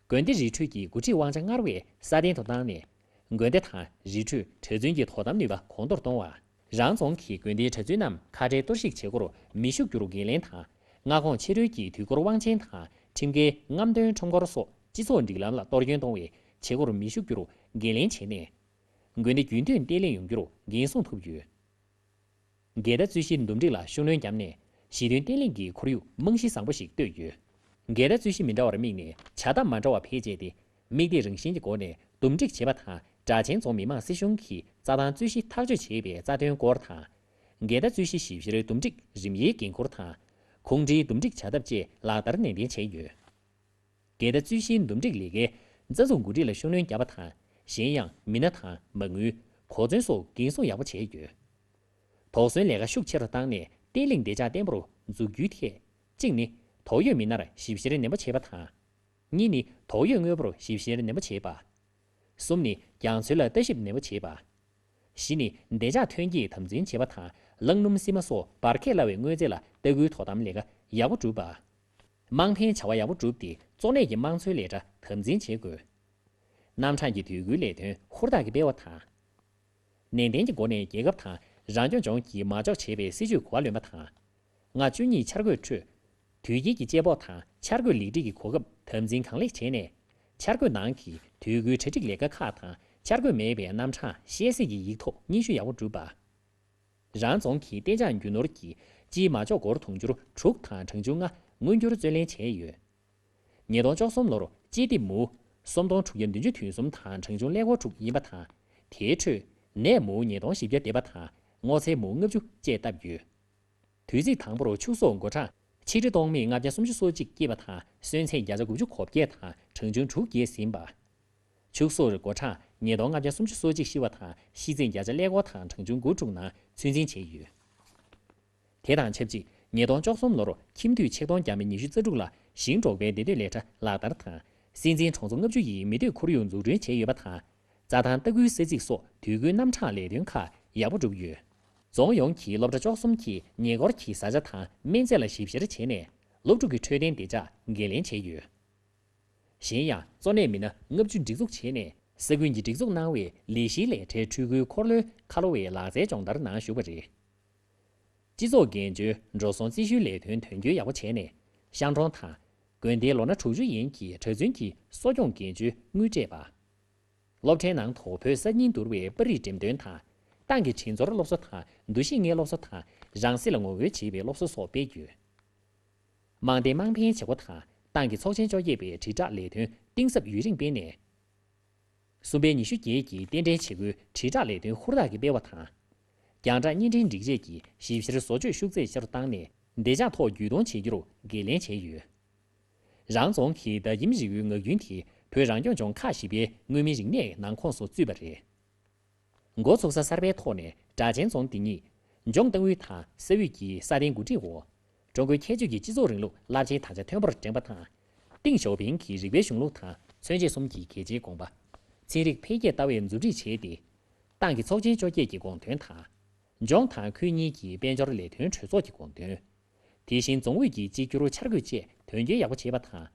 དགོན་སྡེ་རིས་ཁྲོད་ཀྱི་འགོ་ཁྲིད་དབང་ཆ་སྔར་བས་སྲ་བརྟན་དུ་བཏང་ནས། དགོན་སྡེ་དང་རི་ཁྲོད་གྲྭ་བཙུན་གྱི་དོ་དམ་ནུས་པ་གོང་མཐོར་གཏོང་བ། རང་རྫོང་གི་དགོན་སྡེའི་གྲྭ་བཙུན་རྣམས་ཁ་བྲལ་གཏོར་བཤིག་བྱེད་སྒོར་མི་ཞུགས་རྒྱུར་འགན་ལེན་དང་། མངའ་ཁོངས་ཕྱི་རོལ་གྱི་དུས་འཁོར་དབང་ཆེན་དང་། ཁྲིམས་འགལ་རྔམ་སྟོན་ཁྲོམ་སྐོར་སོགས་སྤྱི་ཚོགས་སྒྲིག་ལམ་ལ་གཏོར་སྐྱོན་གཏོང་བའི་བྱེད་སྒོར་མི་ཞུགས་རྒྱུར་འགན་ལེན་བྱས་ནས། དགོན་སྡེ་རྒྱུན་མཐུད་བརྟན་ལྷིང་ཡོང་རྒྱུར་འགན་སྲུང་ཐུབ་ཡོད། འགལ་ཟླ་རྩོད་གཞི་འདུམ་འགྲིག་ལ་ཤུགས་སྣོན་བརྒྱབ་ནས། ཞི་མཐུན་བརྟན་ལྷིང་གི་ཁོར་ཡུག་རྨང་གཞི་བཟང་པོ་ཞིག་བཏོད་ཡོད། འགལ་ཟླ་རྩོད་གཞི་མི་འདྲ་བར་དམིགས་ནས་བྱ་ཐབས་མ་འདྲ་བ་འཕེལ་རྒྱས་ཏེ། དམིགས་གཏད་རང་བཞིན་གྱི་སྒོ་ནས་འདུམ་འགྲིག་བྱེད་པ་དང་། སྦྲ་ཆེན་རྫོང་མི་དམངས་སྲིད་གཞུང་གིས་རྩྭ་ཐང་རྩོད་གཞི་ཐག་གཅོད་བྱེད་པའི་རྩ་དོན་སྐོར་དང་། འགལ་ཟླ་རྩོད་གཞི་ཞིབ་བཤེར་འདུམ་འགྲིག་རིམ་དབྱེའི་འགན་འཁུར་དང་། ཁོང་ཁྲོའི་འདུམ་འགྲིག་བྱ་ཐབས་བཅས་ལག་བསྟར་ནན་ཏན་བྱས་ཡོད། འགལ་ཟླ་རྩོད་གཞིའི་འདུམ་འགྲིག་ལས་ཀའི་རྩ་འཛུགས་འགོ་ཁྲིད་ལ་ཤུགས་སྣོན་བརྒྱབ་པ་དང་། གཞན་ཡང་མི་སྣ་དང་མ་དངུལ། གོ་མཚོན་སོགས་འགན་སྲུང་ཡག་པོ་བྱས་ཡོད། དོགས་ཟོན་ལས་ཀ་ཤུགས་ཆེ་རུ་བཏང་ནས་བརྟན་ལྷིང་བདེ་འཇགས་བརྟན་པོར་འཛུགས་རྒྱུའི་ཐད། གཅིག་ནི། དོགས་ཡོད་མི་སྣར་ཞིབ་བཤེར་ནན་པོ་བྱེད་པ་དང་། གཉིས་ནི། དོགས་ཡོད་དངོས་པོར་ཞིབ་བཤེར་ནན་པོ་བྱེད་པ། གསུམ་ནི། རྒྱང་ཚོད་ལ་ལྟ་ཞིབ་ནན་པོ་བྱེད་པ། བཞི་ནི། བདེ་འཇགས་ཐོན་སྐྱེད་དམ་འཛིན་བྱེད་པ་དང་། རླངས་སྣུམ་བསིལ་མ་སོགས་འབར་གས་སླ་བའི་དངོས་རྫས་ལ་ལྟ་སྐུལ་དོ་དམ་ལས་ཀ་ཡག་པོ་བསྒྲུབས་པ། དམངས་ཕན་བྱ་བ་ཡག་པོ་བསྒྲུབས་ཏེ། གཙོ་གནད་ཀྱི་དམངས་འཚོའི་ལས་གྲྭ་དམ་འཛིན་བྱེད་དགོས། རྣམ་གྲངས་ཀྱི་དུས་འགོའི་ལས་དོན་ཧུར་ཐག་གིས་སྤེལ་བ་དང་། ནན་ཏན་གྱི་སྒོ་ནས་རྒྱལ་ཁབ་དང་རང་སྐྱོང་ལྗོངས་ཀྱིས་མ་འཇོག་བྱས་པའི་སྲིད་ཇུས་གོ་བ་ལོན་པ་དང་། ལྔ་བཅུ་གཉིས་འཆར་འགོད་ཁྲོད། དུས་དཀྱིལ་གྱི་དཔྱད་དཔོག་དང་འཆར་འགོད་ལེགས་སྒྲིག་གི་གོ་སྐབས་དམ་འཛིན་གང་ལེགས་བྱས་ནས། འཆར་འགོད་ནང་གི་དུས་འགོའི་གྲ་སྒྲིག་ལས་ཀ་ཁག་དང་འཆར་འགོད་མེད་པའི་རྣམ་གྲངས་ཤེས་གསལ་གྱི་ཡིག་ཐོག་སྙན་ཞུ་ཡག་པོ་བསྒྲུབས་པ། རང་རྫོང་གིས་གཏན་འཇགས་རྒྱུ་ནོར་གྱི་སྤྱིའི་མ་འཇོག་སྒོར་དུང་ཕྱུར་དྲུག་དང་གྲངས་ཆུང་ལྔ་མངོན་འགྱུར་བརྩོན་ལེན་བྱས་ཡོད། ཉིས་སྟོང་བཅུ་གསུམ་ལོར་དཔྱད་དེབ་མུའུ་སུམ་སྟོང་དྲུག་བརྒྱ་བདུན་ཅུ་དོན་གསུམ་དང་གྲངས་ཆུང་ཀླད་ཀོར་དྲུག་ཡིན་པ་དང་། དེའི་ཁྲོད་ནས་མུའུ་ཉིས་སྟོང་བཞི་བརྒྱ་བསྡེབས་པ་དང་སྔོ་ཚལ་མུའུ་ལྔ་བཅུ་བཅས་བཏབ་ཡོད། དུས་ཚིགས་དང་པོར་ཕྱུགས་ཟོག་སྒོ་གྲངས་ཆིག་ཁྲི་སྟོང་མེད་ལྔ་བརྒྱ་སུམ་ཅུ་སོ་གཅིག་སྐྱེས་པ་དང་། སོན་ཚད་བརྒྱ་ཆ་དགུ་བཅུ་གོ་བརྒྱད་དང་གྲངས་ཆུང་དྲུག་བརྒྱད་ཟིན་པ། ཕྱུགས་ཟོག་སྒོ་གྲངས་ཉིས་སྟོང་ལྔ་བརྒྱ་སུམ་ཅུ་སོ་གཅིག་ཤི་བ་དང་། ཤི་ཚད་བརྒྱ་ཆ་ཀླད་ཀོར་དང་གྲངས་ཆུང་དགུ་དྲུག་ནང་ཚོད་འཛིན་བྱས་ཡོད། དེ་དང་ཆབས་ཅིག་ཉིས་སྟོང་བཅུ་གསུམ་ལོར་ཁྱིམ་དུད་ཆིག་སྟོང་བརྒྱ་མེད་ཉི་ཤུ་རྩ་དྲུག་ལ་ཞིང་འབྲོག་པའི་བདེ་སྡོད་ལས་གྲྭ་ལག་བསྟར་དང་། སྲིད་འཛིན་གྲོང་ཚོ་ལྔ་བཅུ་ཡི་མི་སྡོད་ཁོར་ཡུག་འཛུགས་སྐྲུན་བྱས་ཡོད་པ་དང་། རྩྭ་ཐང་ལྟ་སྐུལ་ས་ཚིགས་སོགས་དུས་འགོའི་རྣམ་གྲངས་ལས་དོན་ཁག་ཡག་པོ་བསྒྲུབས་ཡོད། རྫོང་ཡོངས་ཀྱི་སློབ་གྲྭ་བཅུ་གསུམ་གྱིས་ཉེ་འཁོར་གྱི་བཟའ་བཅའ་དང་སྨན་རྫས་ལ་ཞིབ་བཤེར་བྱས་ནས། སློབ་ཕྲུག་གི་འཕྲོད་བསྟེན་བདེ་འཇགས་འགན་ལེན་བྱས་ཡོད། གཞན་ཡང་། གཙོ་གནད་མི་སྣ་ལྔ་བཅུ་སྒྲིག་འཛུགས་བྱས་ནས། ས་ཁུལ་གྱི་སྒྲིག་འཛུགས་གནང་བའི་ལས་གཞིའི་ལས་གྲྭའི་ཕྲུ་གུའི་འཁོར་ལོའི་ཁ་ལོ་བའི་ལག་རྩལ་སྦྱོང་བརྡར་ནང་ཞུགས་པ་རེད། སྤྱི་ཚོགས་འགན་བཅོལ་འགྲོ་སོང་རྩིས་ཞུའི་ལས་དོན་དོན་འཁྱོལ་ཡག་པོ་བྱས་ནས། ཤང་གྲོང་དང་། དགོན་སྡེའི་ལོ་ན་དྲུག་ཅུ་ཡན་གྱི་གྲྭ་བཙུན་གྱི་གསོ་སྐྱོང་འགན་བཅོལ་དངུལ་སྤྲད་པ། སློབ་གྲྭའི་ནང་དུ་བོད་གསར་རྙིང་བསྡུར་བའི་པར་རིས་འགྲེམས་སྟོན་དང་། ཏང་གི་དྲིན་ཚོར་སློབ་གསོ་དང་། འདུ་ཤེས་ལྔའི་སློབ་གསོ་དང་། རང་སྲིད་ལ་ངོ་རྒོལ་བྱེད་པའི་སློབ་གསོ་སོགས་སྤེལ་ཡོད། དམངས་བདེ་དམངས་ཕན་བྱེད་སྒོ་དང་། ཏང་གི་ཚོགས་ཆེན་བཅོ་བརྒྱད་པའི་དྲིལ་བསྒྲགས་ལས་དོན་གཏིང་ཟབ་ཡུན་རིང་སྤེལ་ནས། གསུམ་པའི་ཉི་ཤུ་བརྒྱད་ཀྱི་རྟེན་འབྲེལ་བྱེད་སྒོའི་དྲིལ་བསྒྲགས་ལས་དོན་ཧུར་ཐག་གིས་སྤེལ་བ་དང་། རྒྱང་བསྒྲགས་བརྙན་འཕྲིན་སྒྲིག་ཆས་ཀྱི་ཞིབ་བཤེར་བཟོ་བཅོས་ཤུགས་ཚད་ཆེ་རུ་བཏང་ནས། བདེ་འཇགས་ཐོག་བརྒྱུད་གཏོང་བྱེད་རྒྱུར་འགན་ལེན་བྱས་ཡོད། རང་རྫོང་གིས་ཟླ་གིམ་རི་བོའི་ངག་རྒྱུན་དེ་བོད་རང་སྐྱོང་ལྗོངས་ཁག་བཞི་པའི་མངོན་མིན་རིག་གནས་ནང་ཁོངས་སུ་བཙུད་པ་རེད། འགོ་ཚུགས་ས་གསར་པའི་ཐོག་ནས་སྦྲ་ཆེན་རྫོང་འདི་ཉིད་ལྗོངས་ཏང་ཨུད་དང་ས་ཨུད་ཀྱི་སྲ་བརྟན་འགོ་ཁྲིད་འོག་ཀྲུང་གོའི་ཁྱད་ཆོས་ཀྱི་སྤྱི་ཚོགས་རིང་ལུགས་རླབས་ཆེན་དར་ཆ་མཐོན་པོར་བསྒྲེངས་པ་དང་། ཏིང་ཞའོ་ཕིང་གི་རིགས་པའི་གཞུང་ལུགས་དང་མཚོན་བྱེད་གསུམ་གྱི་གལ་ཆེའི་དགོངས་པ། ཚན་རིག་འཕེལ་རྒྱས་ལྟ་བའི་མཛུབ་ཁྲིད་བྱས་ཏེ། ཏང་གི་ཚོགས་ཆེན་བཅོ་བརྒྱད་ཀྱི་དགོངས་དོན་དང་། ལྗོངས་དང་ཁུལ་གཉིས་ཀྱི་དཔལ་འབྱོར་ལས་དོན་གྲོས་ཚོགས་ཀྱི་དགོངས་དོན། དེ་བཞིན་རྫོང་ཨུད་ཀྱི་གཅིག་གྱུར་འཆར་འགོད་བཅས་དོན་འཁྱོལ་ཡག་པོ་བྱས་པ་དང་།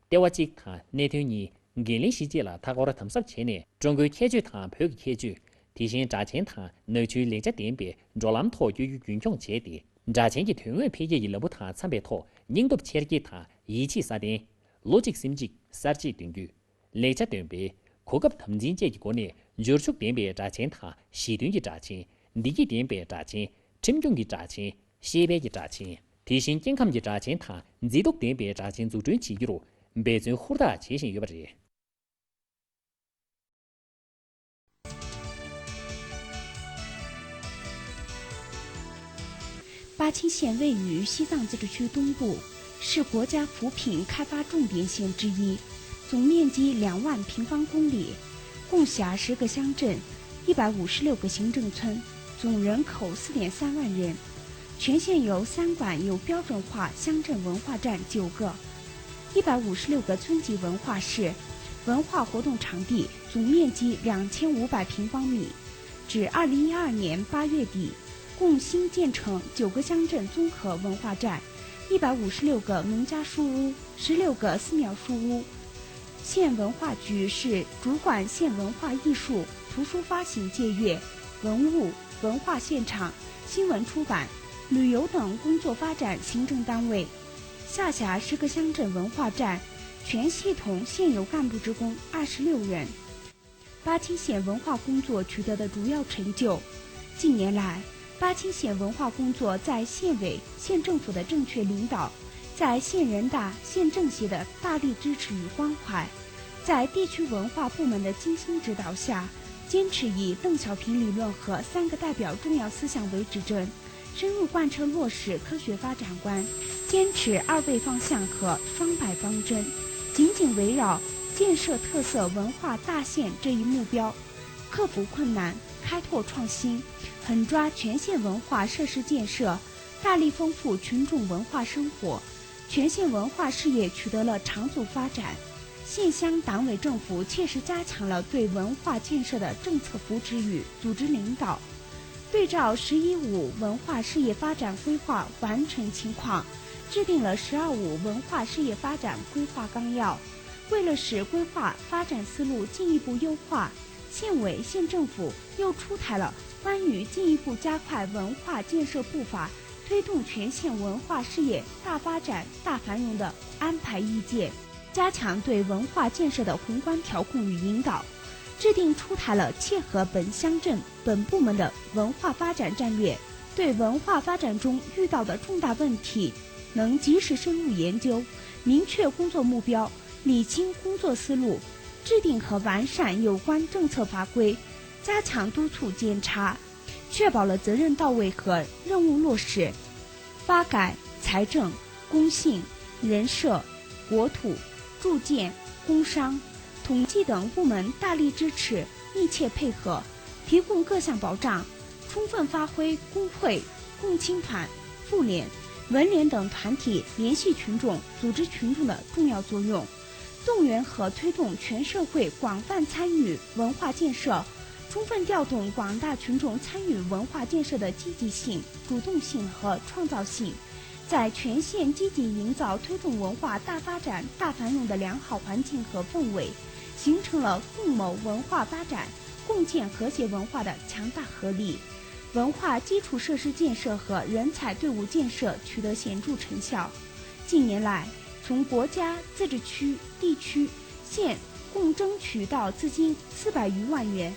ལྟེ་བ་གཅིག་དང་གནད་དོན་གཉིས་འགན་ལེན་གཞི་གཅིག་ལ་མཐའ་འཁོར་དམ་ཟབ་བྱས་ནས། ཀྲུང་གོའི་ཁྱད་ཆོས་དང་བོད་ཀྱི་ཁྱད་ཆོས། དེ་བཞིན་སྦྲག་ཆེན་དང་ནག་ཆུའི་ལེགས་ཆ་ལྡན་པའི་འགྲོ་ལམ་ཐོག་བསྐྱོད་རྒྱུ་རྒྱུན་འཁྱོངས་བྱས་ཏེ། སྦྲག་ཆེན་གྱི་དོན་དངོས་འཕེལ་རྒྱས་ཀྱི་ལམ་བུ་དང་འཚམ་པའི་ཐོག་སྙིང་སྟོབས་ཆེར་སྐྱེད་དང་ཡིད་ཆེས་སྲ་བརྟན། བློ་གཅིག་སེམས་གཅིག་གསར་བརྗེ་མདུན་སྐྱོད། ལེགས་ཆ་ལྡན་པའི་གོ་སྐབས་དམ་འཛིན་བཅས་ཀྱི་སྒོ་ནས། འབྱོར་ཕྱུག་ལྡན་པའི་སྦྲག་ཆེན་དང་། ཞི་མཐུན་གྱི་སྦྲག་ཆེན། བདེ་སྐྱིད་ལྡན་པའི་སྦྲག་ཆེན། ཁྲིམས་སྐྱོང་གི་སྦྲག་ཆེན། ཤེས་དཔལ་གྱི་སྦྲག་ཆེན། དེ་བཞིན་སྐྱེ་ཁམས་ཀྱི་སྦྲག་ཆེན་དང་། མཛེས་སྡུག་ལྡན་པའི་སྦྲག་ཆེན་འཛུགས་སྐྲུན་བྱེད་རྒྱུར་འབད་བརྩོན་ཧུར་ཐག་བྱེད་བཞིན་ཡོད་པ་རེད། 巴清县位于西藏自治区东部，是国家扶贫开发重点县之一，总面积两万平方公里，共辖十个乡镇、一百五十六个行政村，总人口四点三万人。全县有三馆有标准化乡镇文化站九个，一百五十六个村级文化室，文化活动场地总面积两千五百平方米。至二零一二年八月底，共新建成九个乡镇综合文化站、一百五十六个农家书屋、十六个寺庙书屋。县文化局是主管县文化艺术、图书发行借阅、文物、文化现场、新闻出版、旅游等工作发展行政单位。下辖十个乡镇文化站，全系统现有干部职工二十六人。巴清县文化工作取得的主要成就。近年来，巴清县文化工作在县委、县政府的正确领导，在县人大、县政协的大力支持与关怀，在地区文化部门的精心指导下，坚持以邓小平理论和三个代表重要思想为指针，深入贯彻落实科学发展观，坚持二位方向和双百方针，紧紧围绕建设特色文化大县这一目标，克服困难，开拓创新，狠抓全县文化设施建设，大力丰富群众文化生活。全县文化事业取得了长足发展，县乡党委政府切实加强了对文化建设的政策扶持与组织领导。 对照“十一五”文化事业发展规划完成情况，制定了“十二五”文化事业发展规划纲要。为了使规划发展思路进一步优化，县委、县政府又出台了关于进一步加快文化建设步伐、推动全县文化事业大发展、大繁荣的安排意见，加强对文化建设的宏观调控与引导，制定出台了切合本乡镇 本部门的文化发展战略，对文化发展中遇到的重大问题能及时深入研究，明确工作目标，理清工作思路，制定和完善有关政策法规，加强督促检查，确保了责任到位和任务落实。发改、财政、工信、人社、国土、住建、工商、统计等部门大力支持，密切配合， 提供各项保障，充分发挥工会、共青团、妇联、文联等团体联系群众、组织群众的重要作用，动员和推动全社会广泛参与文化建设，充分调动广大群众参与文化建设的积极性、主动性和创造性，在全县积极营造推动文化大发展、大繁荣的良好环境和氛围，形成了共谋文化发展、 共建和谐文化的强大合力，文化基础设施建设和人才队伍建设取得显著成效。近年来，从国家、自治区、地区、县共争取到资金四百余万元，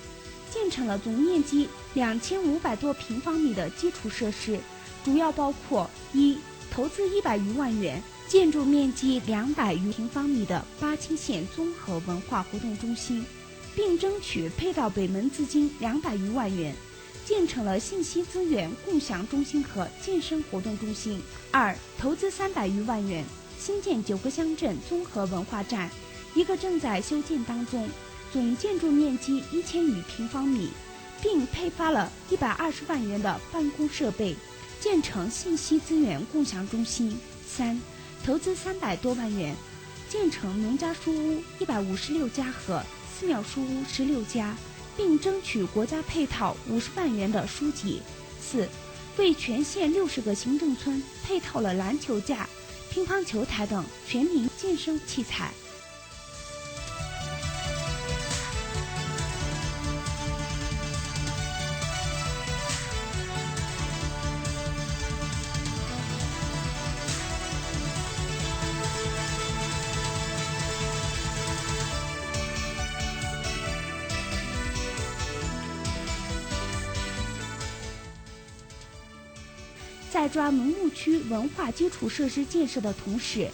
建成了总面积两千五百多平方米的基础设施，主要包括：一、投资一百余万元，建筑面积两百余平方米的巴清县综合文化活动中心， 并争取配到北门资金两百余万元，建成了信息资源共享中心和健身活动中心。二、投资三百余万元，新建九个乡镇综合文化站，一个正在修建当中，总建筑面积一千余平方米，并配发了一百二十万元的办公设备，建成信息资源共享中心。三、投资三百多万元，建成农家书屋一百五十六家和妙书屋十六家，并争取国家配套五十万元的书籍。四、为全县六十个行政村配套了篮球架、乒乓球台等全民健身器材。在抓农牧区文化基础设施建设的同时，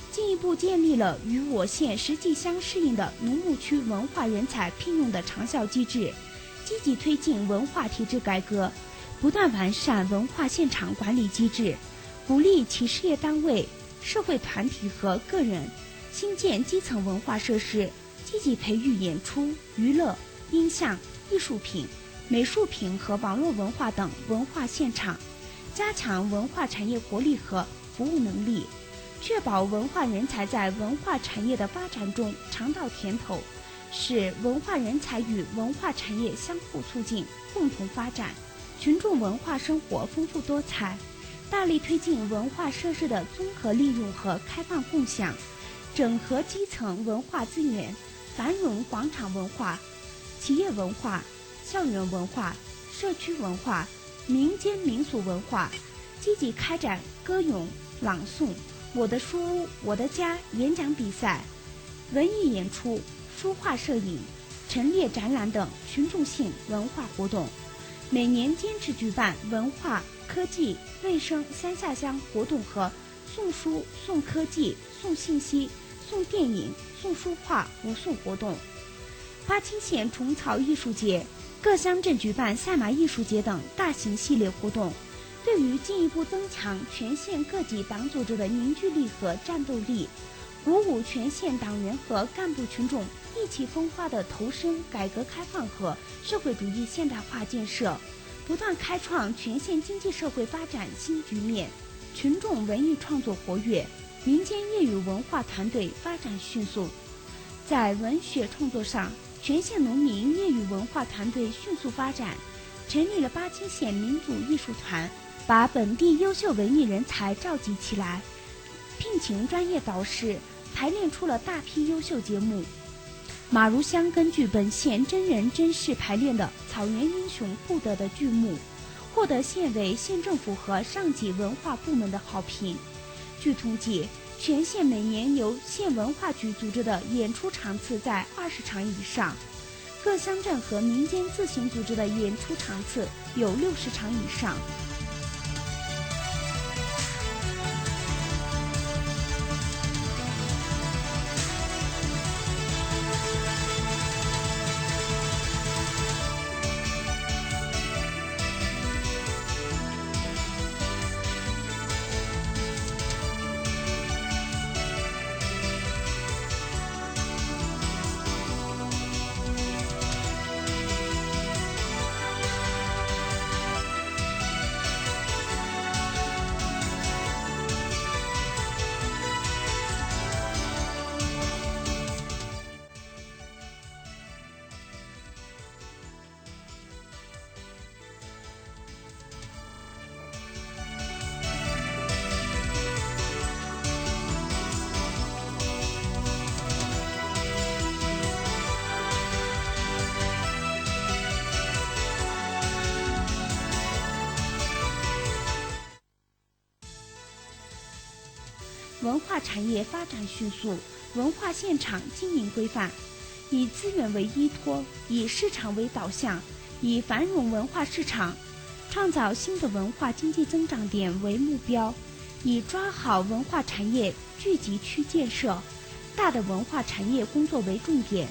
进一步建立了与我县实际相适应的农牧区文化人才聘用的长效机制，积极推进文化体制改革，不断完善文化现场管理机制，鼓励企事业单位、社会团体和个人新建基层文化设施，积极培育演出、娱乐、音像、艺术品、美术品和网络文化等文化现场，加强文化产业活力和服务能力，确保文化人才在文化产业的发展中尝到甜头，使文化人才与文化产业相互促进、共同发展。群众文化生活丰富多彩，大力推进文化设施的综合利用和开放共享，整合基层文化资源，繁荣广场文化、企业文化、校园文化、社区文化、民间民俗文化，积极开展歌咏、朗诵、我的书屋、我的家演讲比赛、文艺演出、书画、摄影、陈列展览等群众性文化活动。每年坚持举办文化、科技、卫生三下乡活动和送书、送科技、送信息、送电影、送书画、武术活动。巴清县虫草艺术节，各乡镇举办赛马艺术节等大型系列活动，对于进一步增强全县各级党组织的凝聚力和战斗力，鼓舞全县党员和干部群众意气风发地投身改革开放和社会主义现代化建设，不断开创全县经济社会发展新局面。群众文艺创作活跃，民间业余文化团队发展迅速。在文学创作上，全县农民业余文化团队迅速发展，成立了巴清县民族艺术团，把本地优秀文艺人才召集起来，聘请专业导师，排练出了大批优秀节目。马如乡根据本县真人真事排练的《草原英雄不得》的剧目，获得县委、县政府和上级文化部门的好评。据统计，全县每年由县文化局组织的演出场次在二十场以上，各乡镇和民间自行组织的演出场次有六十场以上。文化产业发展迅速，文化现场经营规范，以资源为依托，以市场为导向，以繁荣文化市场，创造新的文化经济增长点为目标，以抓好文化产业聚集区建设、大的文化产业工作为重点，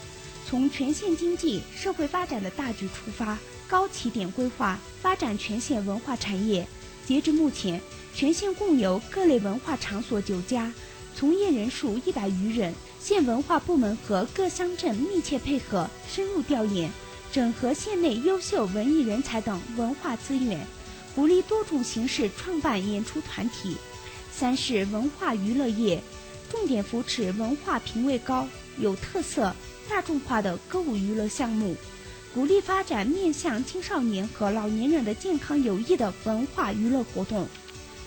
从全县经济、社会发展的大局出发，高起点规划发展全县文化产业。截至目前，全县共有各类文化场所九家，从业人数一百余人。县文化部门和各乡镇密切配合，深入调研，整合县内优秀文艺人才等文化资源，鼓励多种形式创办演出团体。三是文化娱乐业，重点扶持文化品位高、有特色、大众化的歌舞娱乐项目，鼓励发展面向青少年和老年人的健康有益的文化娱乐活动。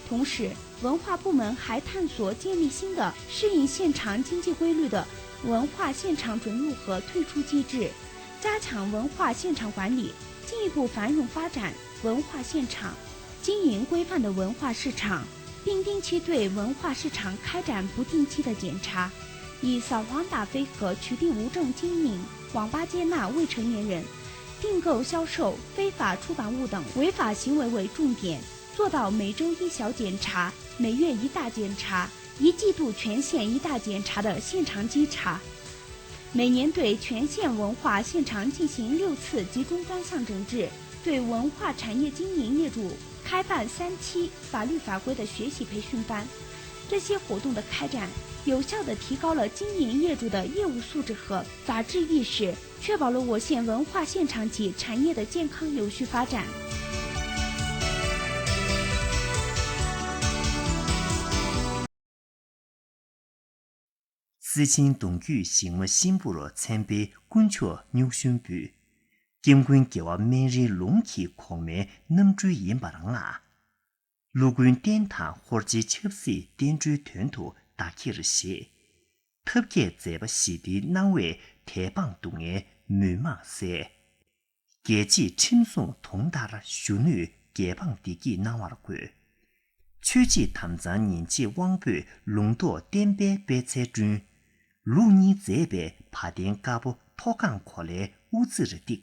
同时，文化部门还探索建立新的适应现场经济规律的文化现场准入和退出机制，加强文化现场管理，进一步繁荣发展文化现场。经营规范的文化市场，并定期对文化市场开展不定期的检查，以扫黄打非和取缔无证经营、网吧接纳未成年人、订购、销售、非法出版物等违法行为为重点，做到每周一小检查、每月一大检查、一季度全县一大检查的现场稽查。每年对全县文化现场进行六次集中专项整治，对文化产业经营业主开办三期法律法规的学习培训班。这些活动的开展，有效地提高了经营业主的业务素质和法治意识，确保了我县文化现场及产业的健康有序发展。 གསེར་ཆེན་གདུང་རྒྱུད་ཞིང་མ་གཤིན་པོར་མཚན་པའི་དཀོན་མཆོག་སྨྱུག་ཞུན་པོས། སྐྱབས་མགོན་རྒྱལ་བ་སྨན་རིའི་ལུང་གི་གོང་མའི་རྣམ་སྤྲུལ་ཡིན་པར་མངའ། ཀླུ་མགོན་བསྟན་དང་ཧོར་རྗེའི་ཆབ་སྲིད་བསྟན་འགྲོའི་དོན་དུ་བདག་གིར་བཞེས། ཐབས་མཁས་མཛད་པ་ཞི་བདེའི་སྣང་བས་དད་འབངས་སྡུག་བསྔལ་མུན་མང་བསལ། རྒྱལ་གཅེས་ཁྲིམས་སྲུང་དུང་ལྟར་གཞོན་ནུས་རྒྱལ་འབངས་བདེ་སྐྱིད་སྣང་བར་བཀོད། ཆོས་བྱེད་དམ་གཙང་ཉིན་བྱེད་དབང་པོས་ལུང་རྟོགས་བསྟན་པའི་པད་ཚལ་བསྐྲུན། ལུགས་གཉིས་མཛད་པའི་བ་དན་དཀར་པོ་མཐོ་སྒང་གོ་ལའི་དབུ་རྩེར་བཏེགས།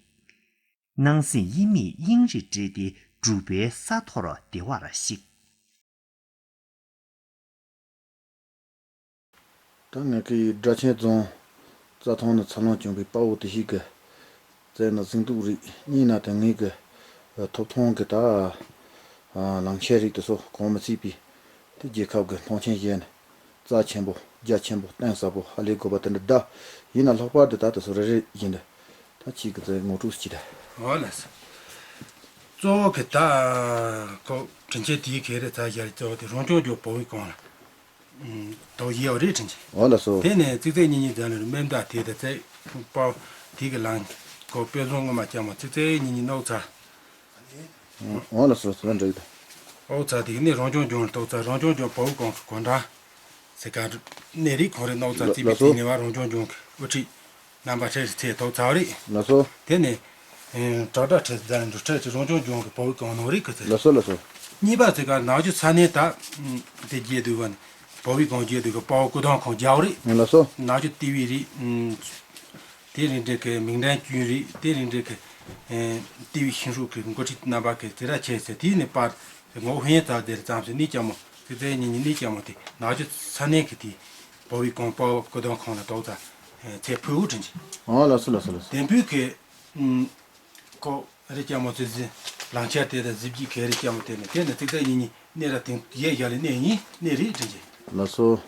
སྣང་སྲིད་དབྱེར་མེད་དབྱིངས་རིག་སྤྲུལ་ཏེ་སྒྲུབ་པའི་ས་མཐོར་བདེ་བར་གཤེགས། ད་ངེད་ཀྱི་སྦྲ་ཆེན་རྫོང་རྩྭ་ཐང་ནས་འཚར་ལོངས་བྱུང་བའི་དཔའ་བོ་དེ་ཞིག་གི་རྩལ་ནི་གཟེངས་བསྟོད་རེད། གཉིས་ན་དེ་ངེད་ཀྱི་ཐོབ་ཐང་གི་ད་ལག་ཁྱེར་རིགས་དེ་ཚོ་གང་མི་ཚིག་པའི་དེ་རྒྱལ་ཁབ་ཀྱི་མཐོང་ཆེན་བྱས་ནས་རྩ་ཆེན་པོ་རྒྱ་ཆེན་པོ་གཏིང་ཟབ་པོ་ཧ་ལས་དགོས་པ་དེ་འདྲ་གདའ། ཡིན་ན་ལྷག་པར་དུ་ད་དེ་ཚོ་རེ་རེ་བཞིན་དུ་ད་ཁྱེད་ཀྱི་རྩལ་ངོ་སྤྲོད་ཅིག་ད། འོ་ལགས་སོ། གཙོ་བོ་གི་ད་ཁོ་དྲིན་ཆེན་དེའི་གེ་རེ་ཚ་ཞལ་གཙོ་བོ་དེ་རང་སྐྱོང་ལྗོངས་བོད་ཀྱི་གོང་ལ་དོ་ཡིས་འོ་རེད་དྲིན་ཆེན། འོ་ལགས་སོ། དེ་ནས་ཙིག་ཙིག་གཉིས་གཉིས་ཙམ་ལ་མེ་མདའ་དེ་དང་རྩེ་པ་དེ་གི་ལང་ཁོ་དཔེ་བཟང་ངོ་མ་ཅག་མ་ཙིག་ཙིག་གཉིས་གཉིས་ནོག་ཚ། འོ་ལགས་སོ་སོ་འདྲ་ཡོད། ཨོ་ཚ་དེ་གི་ནི་རང་སྐྱོང་ལྗོངས་ལ་གཏོགས་ཚ་རང་སྐྱོང་ལྗོངས་བོད་ཀྱི་གོང་གི་གོ་འདྲ་ཟེར་ག་གནས་རིགས་ཁོང་རེ་ནོག་ཚ་ཙིག་པའི་དེ་ནས་བ་རང་སྐྱོང་ལྗོངས་ཀྱི་དབུ་ཁྲིད། རྣམ་པ་ཁྲེལ་ཚེ་ཐོག་ཚར་རེད། ལགས་སོ། དེ་ནས་དྲག་དྲག་ཁྲེལ་ཟ་འགྲོ་ཁྲེལ་ཚེ་རང་སྐྱོང་ལྗོངས་ཀྱི་བོད་ཀྱི་གང་ནང་རེད་གི་ཚེ། ལགས་སོ་ལགས་སོ། གཉིས་པ་ཚེ་ག་ནག་ཆུ་ས་གནས་ད་དེ་རྒྱས་འདུག་ག་ནི་བོད་ཀྱི་གང་རྒྱས་འདུག་གི་དཔའ་བོ་སྐུ་ཐང་ཁོང་རྒྱའོ་རེད། ལགས་སོ། ནག་ཆུ་ཏི་བི་རེད། དེ་རིང་འདྲེ་གི་མིང་འདྲེན་ཀུན་རེད། དེ་རིང་འདྲེ་གི་ཏི་བི་ཤིང་ཧྲུག་གི་འགོ་ཁྲིད་རྣམ་པ་གི་དེ་ར་ཆེ་ཚེ་དེ་ནས་པར་ངོ་ཧུན་ཙག་དེར་ཙམ་ཚེ་ནི་ཅ་མོ་ཚེ་ཚེ་ཉིན་ཉིན་ནི་ཅ་མོ་དེ་ནག་ཆུ་ས་གནས་གི་དེ། བོ་བའི་གོང་དཔའ་བོ་སྐུ་གདུང་ཁང་ལ་དོགས་ཙ་ཚེ་ཕུལ་དྲིན་ཆེ། ཨོ་ལགས་སོ་ལགས་སོ་ལགས་སོ། དེ་ཕུལ་གི་ཁོ་རི་སྐྱ་མོ་ཚོས་ཟི་ལང་ཆ་དེ་དང་གཟི་བརྗིད་གའི་རི་སྐྱ་མོ་དེ་ནི་དེ་ནི་ཚིག་ཚད་གཉིས་གཉིས་གནས་ར་དེང་ཡས་བཞག་ལས་གནས་གཉིས་གནས་རེད་དྲིན་ཆེ། ལགས་སོ།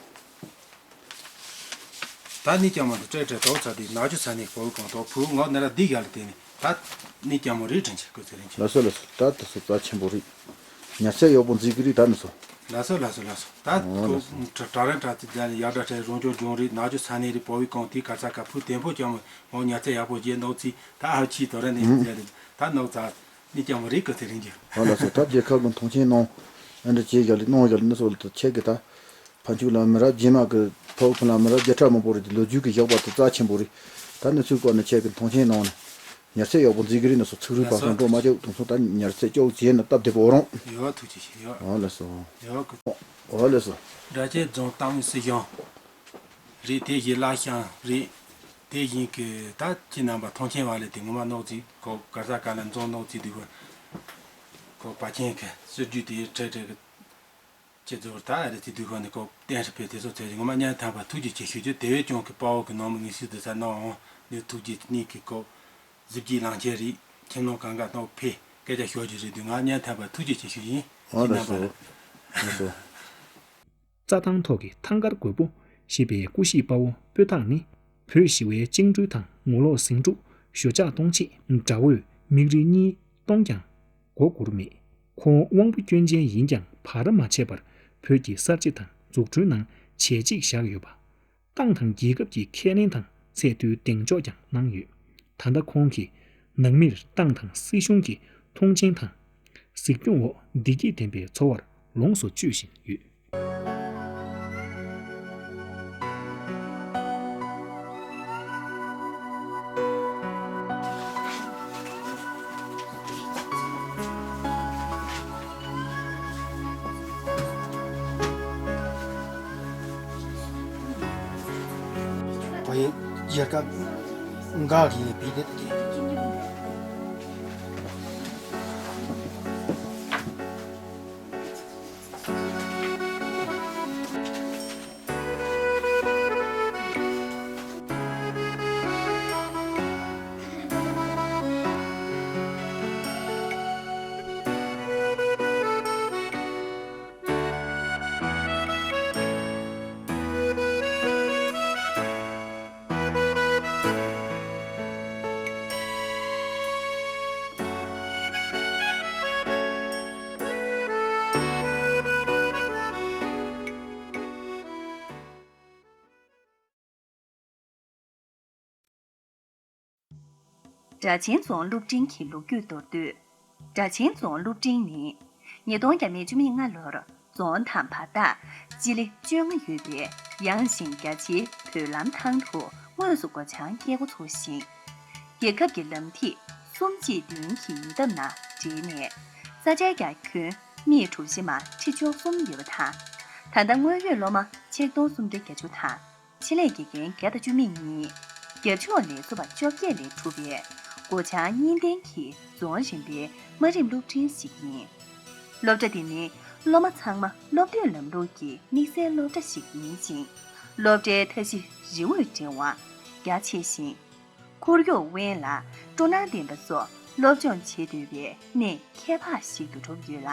ད་ནི་སྐྱ་མོ་དེ་སྤྲད་སྤྲད་དོགས་ཚ་དེ་ནག་ཆུ་ས་ནས་བོ་བའི་གོང་དོགས་ཕུལ་ངོ་ནི་ར་འདི་བཞག་ལས་དེ་ནི། ད་ནི་སྐྱ་མོ་རེད་དྲིན་ཆེ་སྐུ་ཚེ་རིང་ཆེ། ལགས་སོ་ལགས་སོ། ད་དེ་ཚོ་རྩ་ཆེན་པོ་རེད། ཉར་ཚད་ཡག་པོ་འཛིན་གི་རེད་ད་ནི་སོ། ལགས་སོ་ལགས་སོ་ལགས་སོ། ད་ཁོ་དྲ་རན་དྲ་ཚིག་ལ་ཡག་དྲ་ཁྲལ་རོང་ཆུང་ལྗོངས་རེད་ནག་ཆུ་ས་གནས་རེད་བོ་བའི་གོང་དེ་གར་ས་ཀ་ཕུ་དེན་ཕོ་སྐྱ་མོ་ངོ་ཉར་ཚད་ཡག་པོ་རྗེས་ནོག་ཚིག་ད་ཨ་ཕྱིའི་དོ་ར་ནས་ཡིན་ཚད་རེད་ད་ནོག་ཚ་ནི་སྐྱ་མོ་རེད་སྐུ་ཚེ་རིང་ཆེ། ཨ་ལགས་སོ། ད་རྒྱལ་ཁབ་ཀྱི་མཐོང་ཆེན་གནང་ཨ་འདྲ་བྱས་བཞག་ལས་གནང་བཞག་ལས་ནི་སོ་ལ་ད་ཁྱེད་ཀྱི་ད། ཕ་ཆུ་ལ་མི་རབས་རྗེས་མ་གི་ཕ་བུ་ཕུ་ལ་མི་རབས་བརྒྱ་ཕྲག་མང་པོ་རེད་དེ་ལོ་རྒྱུས་ཀྱི་བཞག་པ་དེ་རྩ་ཆེན་པོ་རེད། ད་ནི་ཚུར་བཀོད་ནས་ཁྱེད་ཀྱི་མཐོང་ཆེན་གནང་ནས་ཉར་ཚད་ཡག་པོ་འཛིན་གི་རེད་ནི་སོ་ཚུགས་རུས་པ་ལགས་སོ། སང་འགྲོ་མ་ཆོག་དུང་སོ་ད་ཉར་ཚད་ཅོག་བྱས་ནས་སྟབས་བདེ་པོ་རང་། ཡོད་ཐུགས་རྗེ་ཆེ་ཡོད། ཨོ་ལགས་སོ། ཡོད་གི། ཨོ་ལགས་སོ། སྦྲ་ཆེན་རྫོང་ཏང་ཨུའི་སྲིད་གཞུང་རེད་དེ་བཞིན་བླ་ཤང་རེད། དེ་བཞིན་གི་ད་ཁྱེད་རྣམ་པ་མཐོང་ཆེན་བ་ལས་དེ་ངོ་མ་ནོག་ཚིག་གོ་གར་ས་ག་ལ་འཛོང་ནོག་ཚིག་དུས་གོ་གོ་པ་ཆེན་གི་སྲིད་ཇུས་དེ་ཁྲེ་ཁྲེ་གི། ཁྱེད་ཚོར་ད་ཨ་རི་ཚེ་དུས་ཁོ་ནས་ཁོ་བསྟན་ཧྲི་ཕེ་དེ་ཚོ་ཚེ་རིང་ངོ་མ་བརྙན་ཐང་པ་ཐུགས་རྗེ་ཆེ་ཞུ་རྒྱུ་དེ་བས་ཀྱང་གི་དཔའ་བོ་གི་ནང་མི་ངེས་ཤེས་དུ་ས་ནོ་འོང་ནས་ཐུགས་རྗེ་གནས་ཀྱི་ཁོ་གཟི་བརྗིད་ལང་ཆེ་རིག་ཁྱིམ་ནང་གང་ག་ནོ་ཕེ་སྐད་ཆ་ཤོད་རྒྱུ་རེད་དུས་ང་བརྙན་ཐང་པ་ཐུགས་རྗེ་ཆེ་ཞུ་ཡིན། ཨ་ལ་སོ། ཨ་སོ། རྩྭ་ཐང་ཐོག་གི་ཐང་དཀར་རྒོད་པོ་ཞེས་པའི་སྐུ་གཤིས་དཔའ་བོ་སྤོས་ཐང་ནི་བོད་ཞི་བའི་བཅིངས་འགྲོལ་དང་ངོ་ལོག་ཟིང་འཁྲུག་ཞོ་ལྕགས་གཏོང་ཆེད་དགྲ་བོས་མིག་རིལ་གཉིས་གཏོང་ཀྱང་མགོ་སྒུར་མེད། ཁོང་དབང་པོ་སྐྱོན་ཅན་ཡིན་ཀྱང་བར་མ་ཆད་པར་བོད་ཀྱི་གསར་བརྗེ་དང་འཛུགས་སྐྲུན་ནང་བྱས་རྗེས་བཞག་ཡོད་པ། ཏང་དང་རྒྱལ་ཁབ་ཀྱི་ཁས་ལེན་དང་ ཚད་མཐོའི་གདེང་འཇོག་ཀྱང་གནང་ཡོད། ད་ལྟ་ཁོང་གིས་ནང་མིར་ཏང་དང་སྲིད་གཞུང་གི་མཐོང་ཆེན་དང་། གཟིགས་སྐྱོང་འོག་བདེ་སྐྱིད་ལྡན་པའི་འཚོ་བར་ལོངས་སུ་སྤྱོད་བཞིན་ཡོད། སྦྲ་ཆེན་རྫོང་སློབ་འབྲིང་གི་ལོ་རྒྱུས་མདོར་བསྡུས། སྦྲ་ཆེན་རྫོང་སློབ་འབྲིང་ནི། ཉིས་སྟོང་བརྒྱ་མེད་བཅུ་མེད་ལྔ་ལོར་རྫོང་དང་བར་ཐག་སྤྱི་ལེ་བཅོ་ལྔ་ཡོད་པའི་ཡངས་ཤིང་རྒྱ་ཆེའི་བོད་ལམ་ཐང་དུ་དངོས་སུ་སྒོ་བྱང་བཀལ་འགོ་ཚུགས་ཤིང་། རྒྱལ་ཁབ་ཀྱི་ལམ་ཐིག་གསུམ་གཅིག་བདུན་གྱི་ཉེ་འདབས་ན་འབྲེལ་ནས། ས་ཆའི་རྒྱ་ཁྱོན་སྨི་གྲུ་བཞི་མ་ཁྲི་བཅུ་གསུམ་ཡོད་པ་དང་། ད་ལྟ་དངོས་ཡོད་སློབ་མ་ཆིག་སྟོང་སུམ་བརྒྱ་བརྒྱད་ཅུ་དང་། ཆེད་ལས་དགེ་རྒན་བརྒྱ་དང་བཅུ་མེད་གཉིས། རྒྱབ་ཕྱོགས་ལས་བཟོ་པ་བཅོ་བརྒྱད་ལས་གྲུབ་པའི་སྒོ་བྱང་གཉིས་ལྡན་གྱི་རྫོང་རིམ་པའི་དམའ་རིམ་སློབ་འབྲིང་ཞིག་ཡིན། སློབ་གྲྭ་འདི་ནི་སློབ་མ་ཚང་མ་སློབ་དུས་ལམ་ལུགས་ཀྱི་དམིགས་བསལ་སློབ་གྲྭ་ཞིག་ཡིན་ཞིང་། སློབ་གྲྭའི་མཐའ་བཞི་རི་བོའི་འབྲེལ་བ་རྒྱ་ཆེ་ཞིང་། ཁོར་ཡུག་དབེན་ལ་སྤྲོ་སྣང་ལྡན་པ་སོགས་སློབ་སྦྱོང་བྱེད་འདོད་པའི་གནས་ཁྱད་འཕགས་ཤིག་ཏུ་གྲུབ་ཡོད་ལ།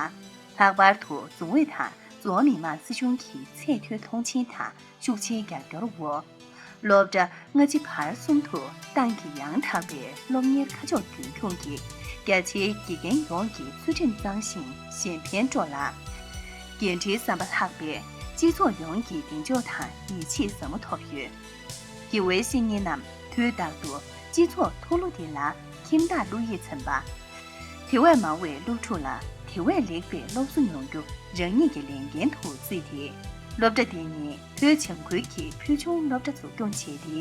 ལྷག་པར་དུ་རྫོང་ཨུད་དང་རྫོང་མི་དམངས་སྲིད་གཞུང་གི་ཚད་མཐོའི་མཐོང་ཆེན་དང་ཤུགས་ཆེའི་རྒྱབ་སྐྱོར་འོག་སློབ་གྲྭ་སྔ་ཕྱི་བར་གསུམ་དུ་ཏང་གི་ཡང་དག་པའི་སློབ་གཉེར་ཁ་ཕྱོགས་རྒྱུན་འཁྱོངས་ཀྱིས་རྒྱ་ཆེའི་དགེ་རྒན་ཡོངས་ཀྱི་ཚུལ་ཁྲིམས་གཙང་ཞིང་གཞན་ཕན་སྤྲོ་ལ། འགན་འཁྲིའི་བསམ་པ་ལྷག་པས་སྤྱི་ཚོགས་ཡོངས་ཀྱི་གདེང་འཇོག་དང་ཡིད་ཆེས་ཟབ་མོ་ཐོབ་ཡོད། དགེ་འོས་བཤེས་གཉེན་རྣམས་དུས་རྟག་ཏུ་སྤྱི་ཚོགས་ཐུགས་བློ་འདི་ལ་ཁྱིམ་བདག་བློ་ཡིད་ཚིམ་པ། དེ་བས་མང་བའི་སློབ་ཕྲུག་ལ་དེ་བས་ལེགས་པའི་སློབ་གསོ་མྱོང་རྒྱུ་རང་ཉིད་ཀྱི་ལས་འགན་དུ་བརྩིས་ཏེ། སློབ་གྲྭ་འདི་ཉིད་བོད་བྱང་ཁུལ་གྱི་ཕུལ་བྱུང་སློབ་གྲྭ་འཛུགས་སྐྱོང་བྱས་ཏེ།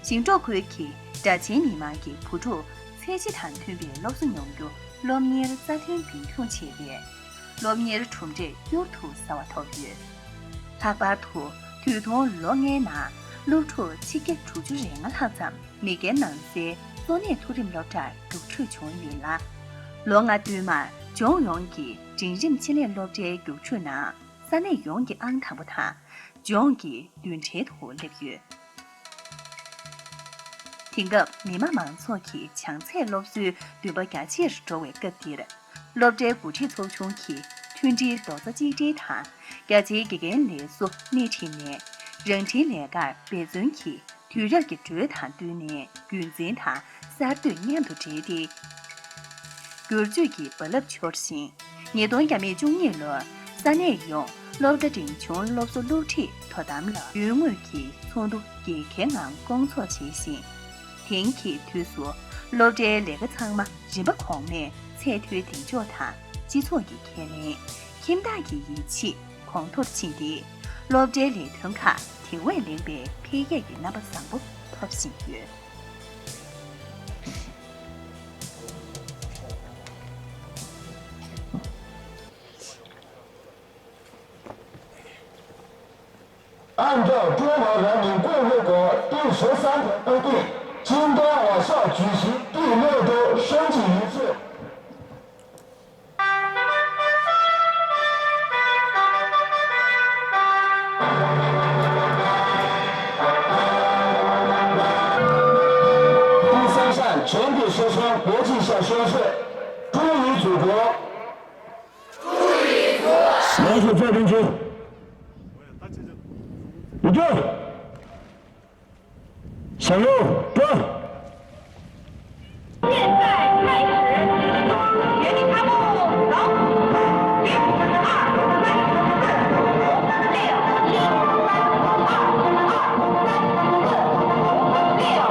ཞིང་འབྲོག་ཁུལ་གྱི་སྦྲ་ཆེན་མི་མང་གི་བུ་ཕྲུག་ཚད་གཞི་དང་མཐུན་པའི་སློབ་གསོ་མྱོང་རྒྱུ་སློབ་གཉེར་རྩ་དོན་རྒྱུན་འཁྱོངས་བྱས་པས། སློབ་གཉེར་གྲུབ་འབྲས་མྱུར་དུ་གསར་བ་ཐོབ་ཡོད། ལྷག་པར་དུ་དུས་ཐུང་ལོ་ལྔའི་ནང་སློབ་ཕྲུག་ཆིག་བརྒྱ་དྲུག་ཅུ་རེ་ལྔ་ལྷག་ཙམ་མེག་གྷན་ནང་སའི་གཙོ་གནད་མཐོ་རིམ་སློབ་གྲྭར་རྒྱུགས་འཕྲོད་བྱུང་ཡོད་ལ། ལོ་ལྔ་བསྟུད་མར་ལྗོངས་ཡོངས་ཀྱི་འབྲིང་རིམ་ཆེད་ལས་སློབ་གྲྭའི་རྒྱུགས་འཕྲོད་ནང་ས་གནས་ཡོངས་ཀྱི་ཨང་དང་པོ་དང་ལྗོངས་ཀྱི་མདུན་གྲལ་དུ་སླེབས་ཡོད། དེང་སྐབས་མི་དམངས་མང་ཚོགས་ཀྱི་བྱང་ཚད་སློབ་གསོའི་འདུན་པ་རྒྱ་ཆེར་འགྲོ་བའི་སྐབས་འདིར། སློབ་གྲྭའི་འགོ་ཁྲིད་ཚོགས་ཆུང་གིས་མཐུན་སྒྲིལ་རྡོག་རྩ་གཅིག་སྒྲིལ་དང་། རྒྱ་ཆེའི་དགེ་རྒན་ལས་བཟོ་སྣེ་ཁྲིད་ནས་རང་འཁྲིའི་ལས་ཀར་འབད་བརྩོན་གྱིས་དུས་རབས་ཀྱི་འགྲོས་དང་བསྟུན་ནས་རྒྱུན་འཛིན་དང་གསར་གཏོད་མཉམ་དུ་སྦྲེལ་ཏེ། བསྒྱུར་བཅོས་ཀྱི་རྦ་རླབས་འཕྱུར་ཞིང་། ཉིས་སྟོང་བརྒྱ་མེད་བཅུ་གཉིས་ལོར་ས་གནས་ཡོངས་སློབ་གྲྭ་འབྲིང་ཆུང་སློབ་གསོ་སློབ་ཁྲིད་དོ་དམ་ལ་དོན་དངོས་ཀྱི་ཚོགས་འདུ་རྒྱལ་ཁའི་ངང་སྐོང་ཚོགས་བྱས་ཤིང་། དེང་གི་དུས་སུ་སློབ་གྲྭའི་ལས་ཀ་ཚང་མ་རིམ་པ་གོང་མའི་ཚད་མཐོའི་གདེང་འཇོག་དང་སྤྱི་ཚོགས་ཀྱི་ཁས་ལེན། ཁྱིམ་བདག་གི་ཡིད་ཆེས་གོང་མཐོར་ཕྱིན་ཏེ། སློབ་གྲྭའི་ལས་དོན་ཁག་དེ་བས་ལེགས་པའི་འཕེལ་རྒྱས་ཀྱི་རྣམ་པ་བཟང་པོ་ཐོབ་བཞིན་ཡོད། 按照中华人民共和国第十三条规定，今天我校举行第六周升旗仪式。 第三扇全体师生国旗下宣誓，忠于祖国。 老鼠坐进去。立正。向右转。现在开始，一二三四五六，一二三四五六。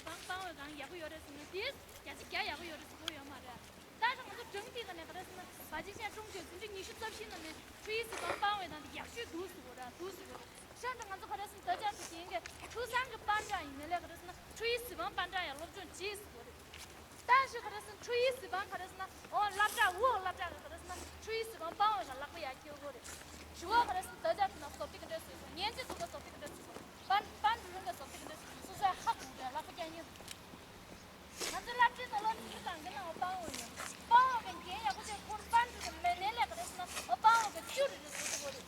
སྤང་བའི་སྒང་ཡག་པོ་ཡོད་རེད་ཟེར་ན་དེ་བརྒྱ་ཆ་བརྒྱ་ཡག་པོ་ཡོད་རེད་ཟེར་གྱི་ཡོད་མ་རེད། ད་ཆ་ང་ཚོ་སྦྲང་རྩི་ནང་ནས་ག་རེ་ཟེར་ན་བ་ཅིན་ཤན་ཀྲུང་ཅུས་འཛིན་གྲྭ་ཉི་ཤུ་རྩ་བཞི་ནང་ནས་ཁྲུའི་ཟི་ཝང་སྤང་བའི་ནང་དུ་ཡག་ཤོས་འདུག་ཟེར་གོ་ར་འདུག་ཟེར་གོ་ར། ཤ་འདྲ་ང་ཚོ་ག་རེ་ཟེར་ན་ད་ཆ་དུ་རྒན་གྱི་ཐུགས་བསམ་གྱི་པན་ཀྲང་ཡིན་ནའི་ལས་ག་རེ་ཟེར་ན་ཁྲུའི་ཟི་ཝང་པན་ཀྲང་ཡང་སློབ་སྦྱོང་བྱེད་ཟེར་གོ་རེད། ད་ཞིག་ག་རེ་ཟེར་ན་ཁྲུའི་ཟི་ཝང་ག་རེ་ཟེར་ན་འོ་སློབ་གྲྭ་འོ་སློབ་གྲྭ་ག་རེ་ཟེར་ན་ཁྲུའི་ཟི་ཝང་སྤང་བའི་ལག་པ་ཡག་ཁྱེར་གོ་རེད། ཞུ་བ་ག་རེ་ཟེར་ན་ད་ཆ་དུ་ན་བཟོ་ཏི་ག་འདྲ་ཟེར་སོང་ངན་ཅི་ཟུག་ག་བཟོ་ཏི་ག་འདྲ་ཟེར་སོང་པན་པན་ཀྲུའུ་རིན་ག་བཟོ་ཏི་ག་འདྲ་ཟེར་སོང་སོ་སོའི་ཧ་གོ་རེད་ལག་པ་རྒྱག་ཉེ། ང་ཚོ་སློབ་གྲྭའི་ནང་ལོ་ཉི་ཤུ་གང་གི་ནང་སྤང་བ་ཡོད། སྤང་བ་གི་འགན་ཡག་པོ་བྱས་ཁོང་པན་ཀྲུའུ་གི་མི་སྣའི་ལས་ག་རེ་ཟེར་ན་ཨོ་སྤང་བ་གི་ཅུ་རེ་རེ་བཟོ་ཐུབ་པ་རེད།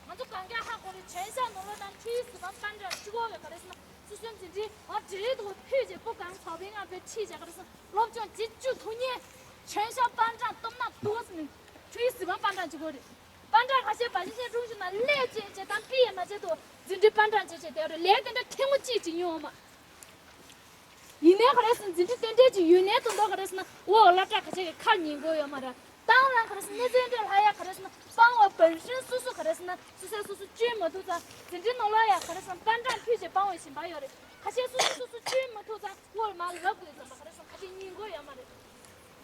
ང་ཚོ་གང་ག་ཧ་གོ་རེད་བྱོན་ཤག་ནོར་ལོ་དང་ཁྲུའི་ཟི་ཝང་པན་ཀྲང་གཅིག་པོ་གི་ག་རེ་ཟེར་ན་སོ་སོའི་འཛིན་གྲྭའི་ཨོ་འབྲེལ་ཡོད་དུ་ཕུད་བྱས་པོ་གང་ཚོགས་པའི་ངང་པའི་ཁྲིད་བྱས་ག་རེ་ཟེར་ན་སློབ་སྦྱོང་བྱེད་བཅུག་ཐུབ་ཉེ། བྱོན་ཤག་པན་ཀྲང་སྟོབས་ན་འདུག་ཟེར་ནས་ཁྲུའི་ཟི་ཝང་པན་ཀྲང་གཅིག་པོ་རེད། པན་ཀྲང་ཁ་ཤས་བ་ཅིན་ཤན་ཀྲུང་ཅུས་ནང་ལས་བྱེད་བྱེད་དང་པི་ཡེ་མ་བྱེད་དུ་འཛིན་གྲྭའི་པན་ཀྲང་བྱེད་བྱེད་དེ་རེད་ལས་དེ་འདྲ་ཐེངས་མ་གཅིག་ཅིག་ཡོང་བ་མ། ཡིན་ནའི་ག་རེ་ཟེར་འཛིན་གྲྭ་རྟེན་འབྲེལ་གྱི་ཡོད་ནའི་དོན་དག་ག་རེ་ཟེར་ན་འོ་སློབ་གྲྭ་ཁ་ཤས་ཀྱི་ཁར་ཉན་དགོས་ཡོད་མ་རེད། ཏང་རང་ག་རེ་ཟེར་གནས་ཚུལ་འདྲ་ལྷག་ཡ་ག་རེ་ཟེར་ན་སྤང་བ་བན་ཧྲིན་སོ་སོ་ག་རེ་ཟེར་ན་སོ་སོས་སོ་སོ་བཅོས་མ་ཐུབ་ཙང་འཛིན་གྲྭའི་ནང་ལོགས་ཡ་ག་རེ་ཟེར་ན་པན་ཀྲང་ཕུད་ཅེས་སྤང་བའི་ཞིང་པ་ཡོད་རེད། ཁ་ཤས་སོ་སོ་སོ་སོ་བཅོས་མ་ཐུབ་ཙང་འོ་མ་ལབ་དགོས་ཙམ་པ་ག་རེ་ཟེར་ན་ཁ་ཤས་ཉན་དགོས་ཡོད་མ་རེད།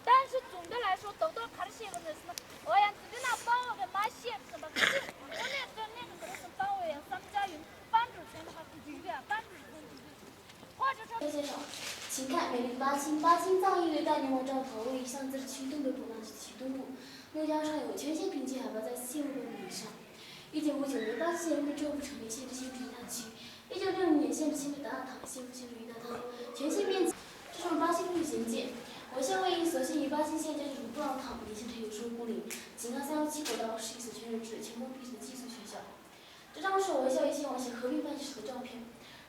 ཏང་ཧྲི་ཙུང་ཏེ་ལ་ཤོ་རྡོག་རྡོག་ག་རེ་བཤད་དགོས་ནས་ཟེར་ན་འོ་ཡ་འཛིན་གྲྭ་ནང་སྤང་བ་གི་མ་བཤད་ཙམ་པ་ག་ཤས་དངོས་གནས་དངོས་གནས་ཀྱི་ག་རེ་ཟེར་ན་སྤང་བ་ཡ་བསམ་འཆར་ཡོད་པན་ཀྲུའུ་ཚན་ཧ་གོ་རྒྱུ་ཡོད་པན་ཀྲུའུ་ཚན་རྒྱུ་ཡོད། 先生，请看美丽的巴金，巴金藏医院大牛毛樟头，位于香格里拉区东北部那区东部，怒江上游，全线平均海拔在四千五百米以上。一九五九年，巴金县被政府成立县知县治理大区。一九六零年，县知县被达大堂，县府县治于大堂，全县面积。这是巴金绿景点，我校位于所县与巴金县交界处布朗堂，离县城有十五公里，仅靠三幺七国道二十一所全日制、全封闭式的寄宿学校。 这张是我校一些往昔合并办事处的照片。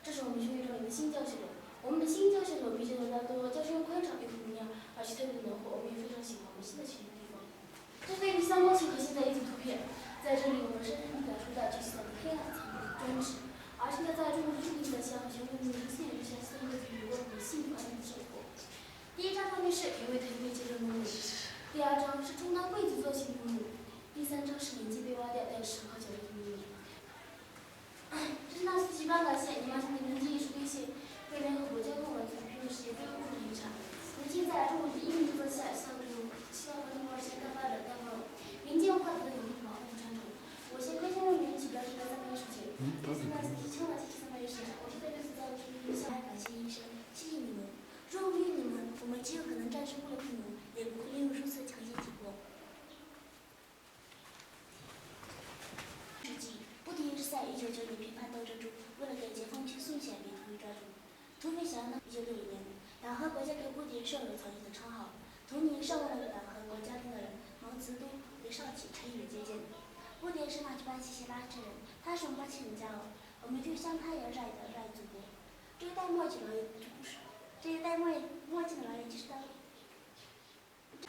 这是我们学院中一个新教学楼。我们的新教学楼比较大多，教室又宽敞又明亮，而且特别的暖和，我们也非常喜欢我们新的学习地方。这是一张三光学科现在一组图片，在这里我们深深地感受到学习的黑暗残酷专制，而现在在中国的著名作家和全国人民的思想之下，现在一个人过着很幸福安逸的生活。第一张照片是一位藤椅接着农民，第二张是充当贵族造型的农民，第三张是年纪被挖掉但是很好角度的农民。 这是纳斯奇班达县尼玛星的民间艺术堆砌，被联合国教科文组织评为世界非物质遗产。如今在中国是一名作家，希望中国，希望和中国二十年大发展当中，民间文化得到有力保护传承。我先推荐为民举办这个赞美书节，这次纳斯奇枪打七十三岁时，我是对这次造出一个小感谢医生，谢谢你们，如果没有你们，我们极有可能暂时无了父母，也不会陷入如此强烈情况。 之际，布迪是在一九九零批判斗争中，为了给解放军送献被土匪抓住。土匪想要一九六零年，党和国家给布迪设了草原的称号，上个月的韩国嘉宾的人毛泽东、李少奇陈宇接见。布点是那句八七七拉致人，他是我们八七零加哦，我们就像太阳晒的晒祖国。这一戴墨镜的老人就不是，这一戴墨墨镜的老人就是他。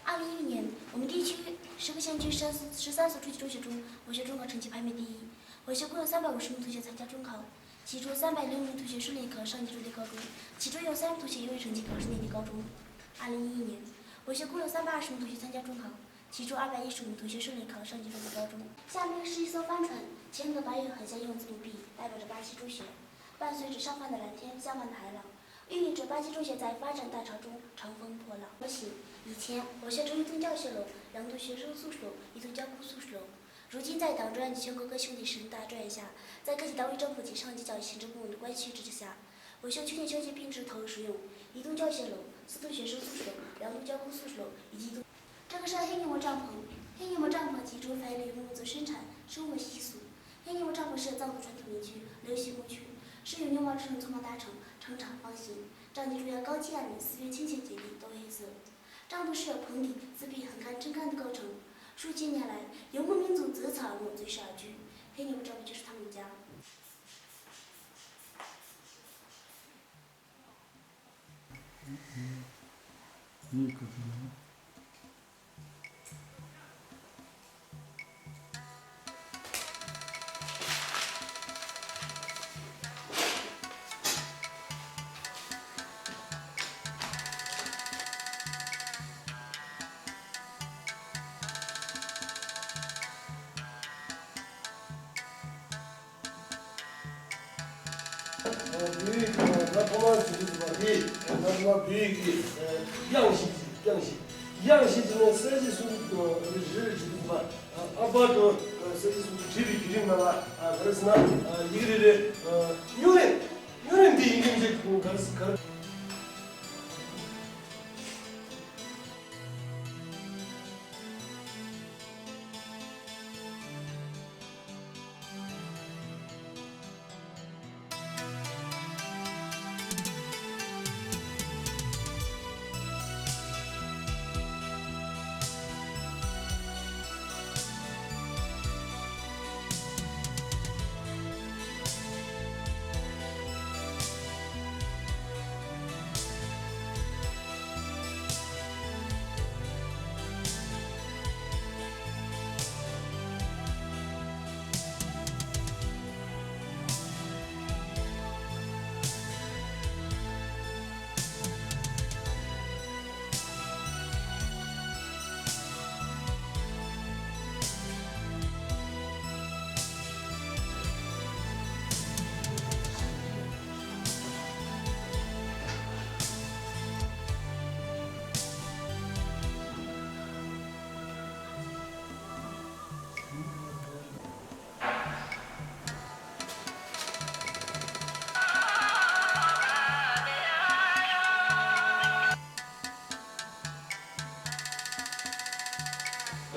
二零一一年，我们地区十个县区十三所初级中学中，我学中考成绩排名第一。我学共有三百五十名同学参加中考，其中三百零五名同学顺利考上吉州立高中，其中有三名同学优异成绩考上内地高中。二零一一年，我学共有三百二十名同学参加中考，其中二百一十五名同学顺利考上吉州立高中。下面是一艘帆船，前面的白云很像用字母B，代表着八七中学。伴随着上方的蓝天，下方的海浪，孕育着八七中学在发展大潮中乘风破浪。我醒，以前我学中一栋教学楼，两栋学生宿舍楼，一栋教工宿舍楼。如今在党中央及全国各兄弟省大专院校，在各级党委政部及上级教育行政部门的关心支持下，我校青年校际编制投入使用，一栋教学楼、四栋学生宿舍楼、两栋教工宿舍楼以及一栋。这个是黑牛毛帐篷，黑牛毛帐篷集中繁育牧民族生产生活习俗。黑牛毛帐篷是藏族传统民居，流行舞曲，是由牛毛制成粗麻搭成，成长方形。帐篷主要高低暗面，四面清浅结地，都黑色。帐篷是由棚底、自壁、横杆、撑杆的构成。数千年来，游牧民族择草而木，择石而居。黑牛毛帐篷就是他们家。བོད་ཡིག་ང་ཐོག་མར་བྲིས་ཟིན་པ་དེ་ང་ཐོག་མར་བོད་ཡིག་གི་དབྱངས་ཤིག་དབྱངས་ཤིག་དབྱངས་ཤིག་ཅིག་ནས་གསལ་བྱེད་གསུམ་གྱི་རེ་རེ་བྲིས་ཟིན་པ། ཨ་པ་དང་གསལ་བྱེད་གསུམ་གྱི་བྲིས་པའི་བརྒྱུད་རིམ་ནང་ལ་ག་རེ་ཟེར་ན་ཡིག་རེ་རེ་སྨྱུང་རིམ་སྨྱུང་རིམ་འདི་ཡིན་གྱི་མི་ཤེས་ཁོང་ག་རེ་ག་རེ།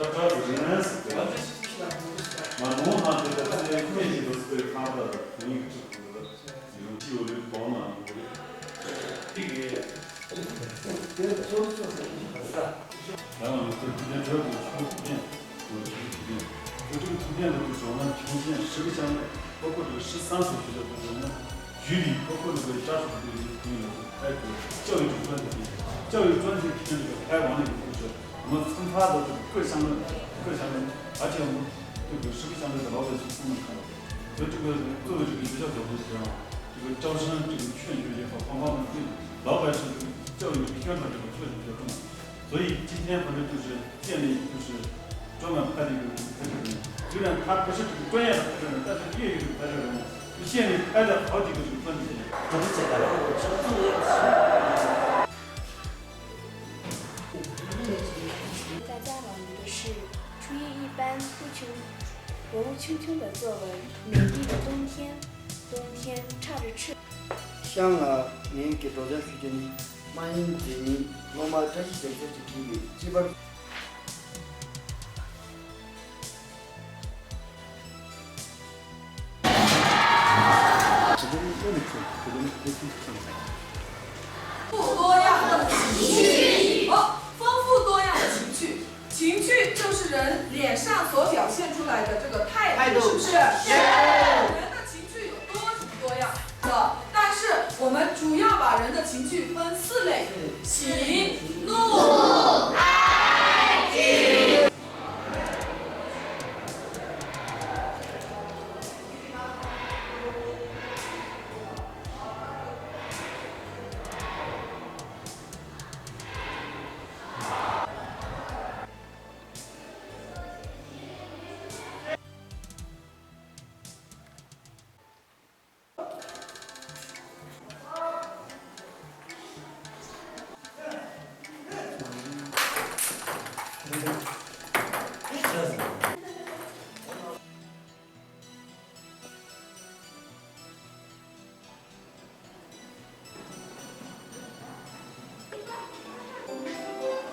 ད་ཁ་རུ་རིང་ནས་སུ་དེ་ང་ནོ་ཧ་དེ་ད་ཚེ་ཁོས་ཡིན་པ་སུ་ཁ་ད་ད་ཁོང་ཡིག་ཁྲི་དུ་ད་ཡོང་ཅི་ཡོད་རེད་དོགས་ན་ཡོད་རེད། ཏིག་གེ་དེ་ཚོ་ཚོ་ས་ཡིན་པ་ས། ད་ང་ཚོ་དུས་ཆེན་གྲོས་དང་ཆོས་ཐུགས་རྟེན། ང་ཚོའི་ཐུགས་རྟེན། ང་ཚོའི་ཐུགས་རྟེན་ལ་དུ་བྱུང་ན་ཆུང་ཆེན་ཧྲི་གི་ཤང་ནས་ཕོ་ཁོ་དུ་ཧྲི་སང་སུ་ཞུ་ལ་དུ་བྱུང་ན་རྒྱུད་རིག་ཕོ་ཁོ་ལ་དུ་བཀྲ་ཤིས་དུ་ཡིན་ཁུངས་ལ་དུ་ཕལ་དུ་ལྕགས་ཡོད་དུ་ལྕགས་ཡོད་ལྕགས་འཛིན་ཁྱེད་ལ་ཕལ་བ་ནི་ཡོད་དུ་ཆོག་མ་ཚང་ཕ་དུ་དུ་ཀུ་ཤང་ནས་ཀུ་ཤང་ནས་ཨ་ཅེ་མོ་དུ་དུ་ཧྲི་གི་ཤང་ནས་དུ་ལོག་པའི་སུ་ཁུངས་ལ་ཁ་ལ་དུ་དུ་དུ་དུ་དུ་ཅག་དུ་དུ་ཅག་དུ་ཅག་ཤང་དུ་ཁྱོད་ཡོད་ཡོད་པ་ཕང་ཕང་དུ་ལོག་པའི་སུ་ལྕགས་ཡོད་ཁྱོད་དང་དུ་ཁྱོད་དུ་ཅག་དུ་ན། 所以今天反正就是建立就是中外派的一个这个，虽然他不是这个专业的拍照人，但是业余的拍照人，就建立拍了好几个这个专题。 大家朗读的是初一一班顾琼，薄雾黢黢的作文《美丽的冬天》。冬天插着翅。 ཤང་ལ་ངེད་ཀྱི་སྒྲོག་སྦྱང་ཞུ་རྒྱུ་ནི། རྨ་ཡིན་མཛེས་ཉིན་སློབ་མ་བཀྲ་ཤིས་རྒྱལ་མཚན་གྱིས་བྲིས་པའི་སྤྱི་པར། ད་ལྟ་ནི་ཁྱོད་ཁྱོད་ཀྱི་ནི་ཁོ་ཚོའི་ཁྱིམ་ཚང་། 丰富多样的情绪，哦，丰富多样的这个态度，是不是？是。人的情绪有多种多样的，但是我们主要把人的情绪分四类：喜、怒、哀、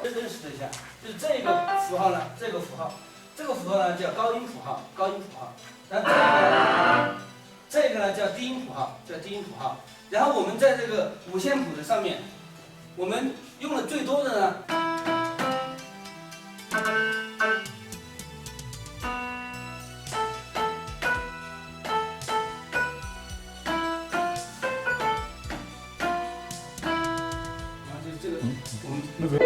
认识一下，就是这个符号呢，这个符号，这个符号呢叫高音符号，高音符号。那这个呢，这个呢叫低音符号，叫低音符号。然后我们在这个五线谱的上面，我们用的最多的呢，然后就是这个，我们那个。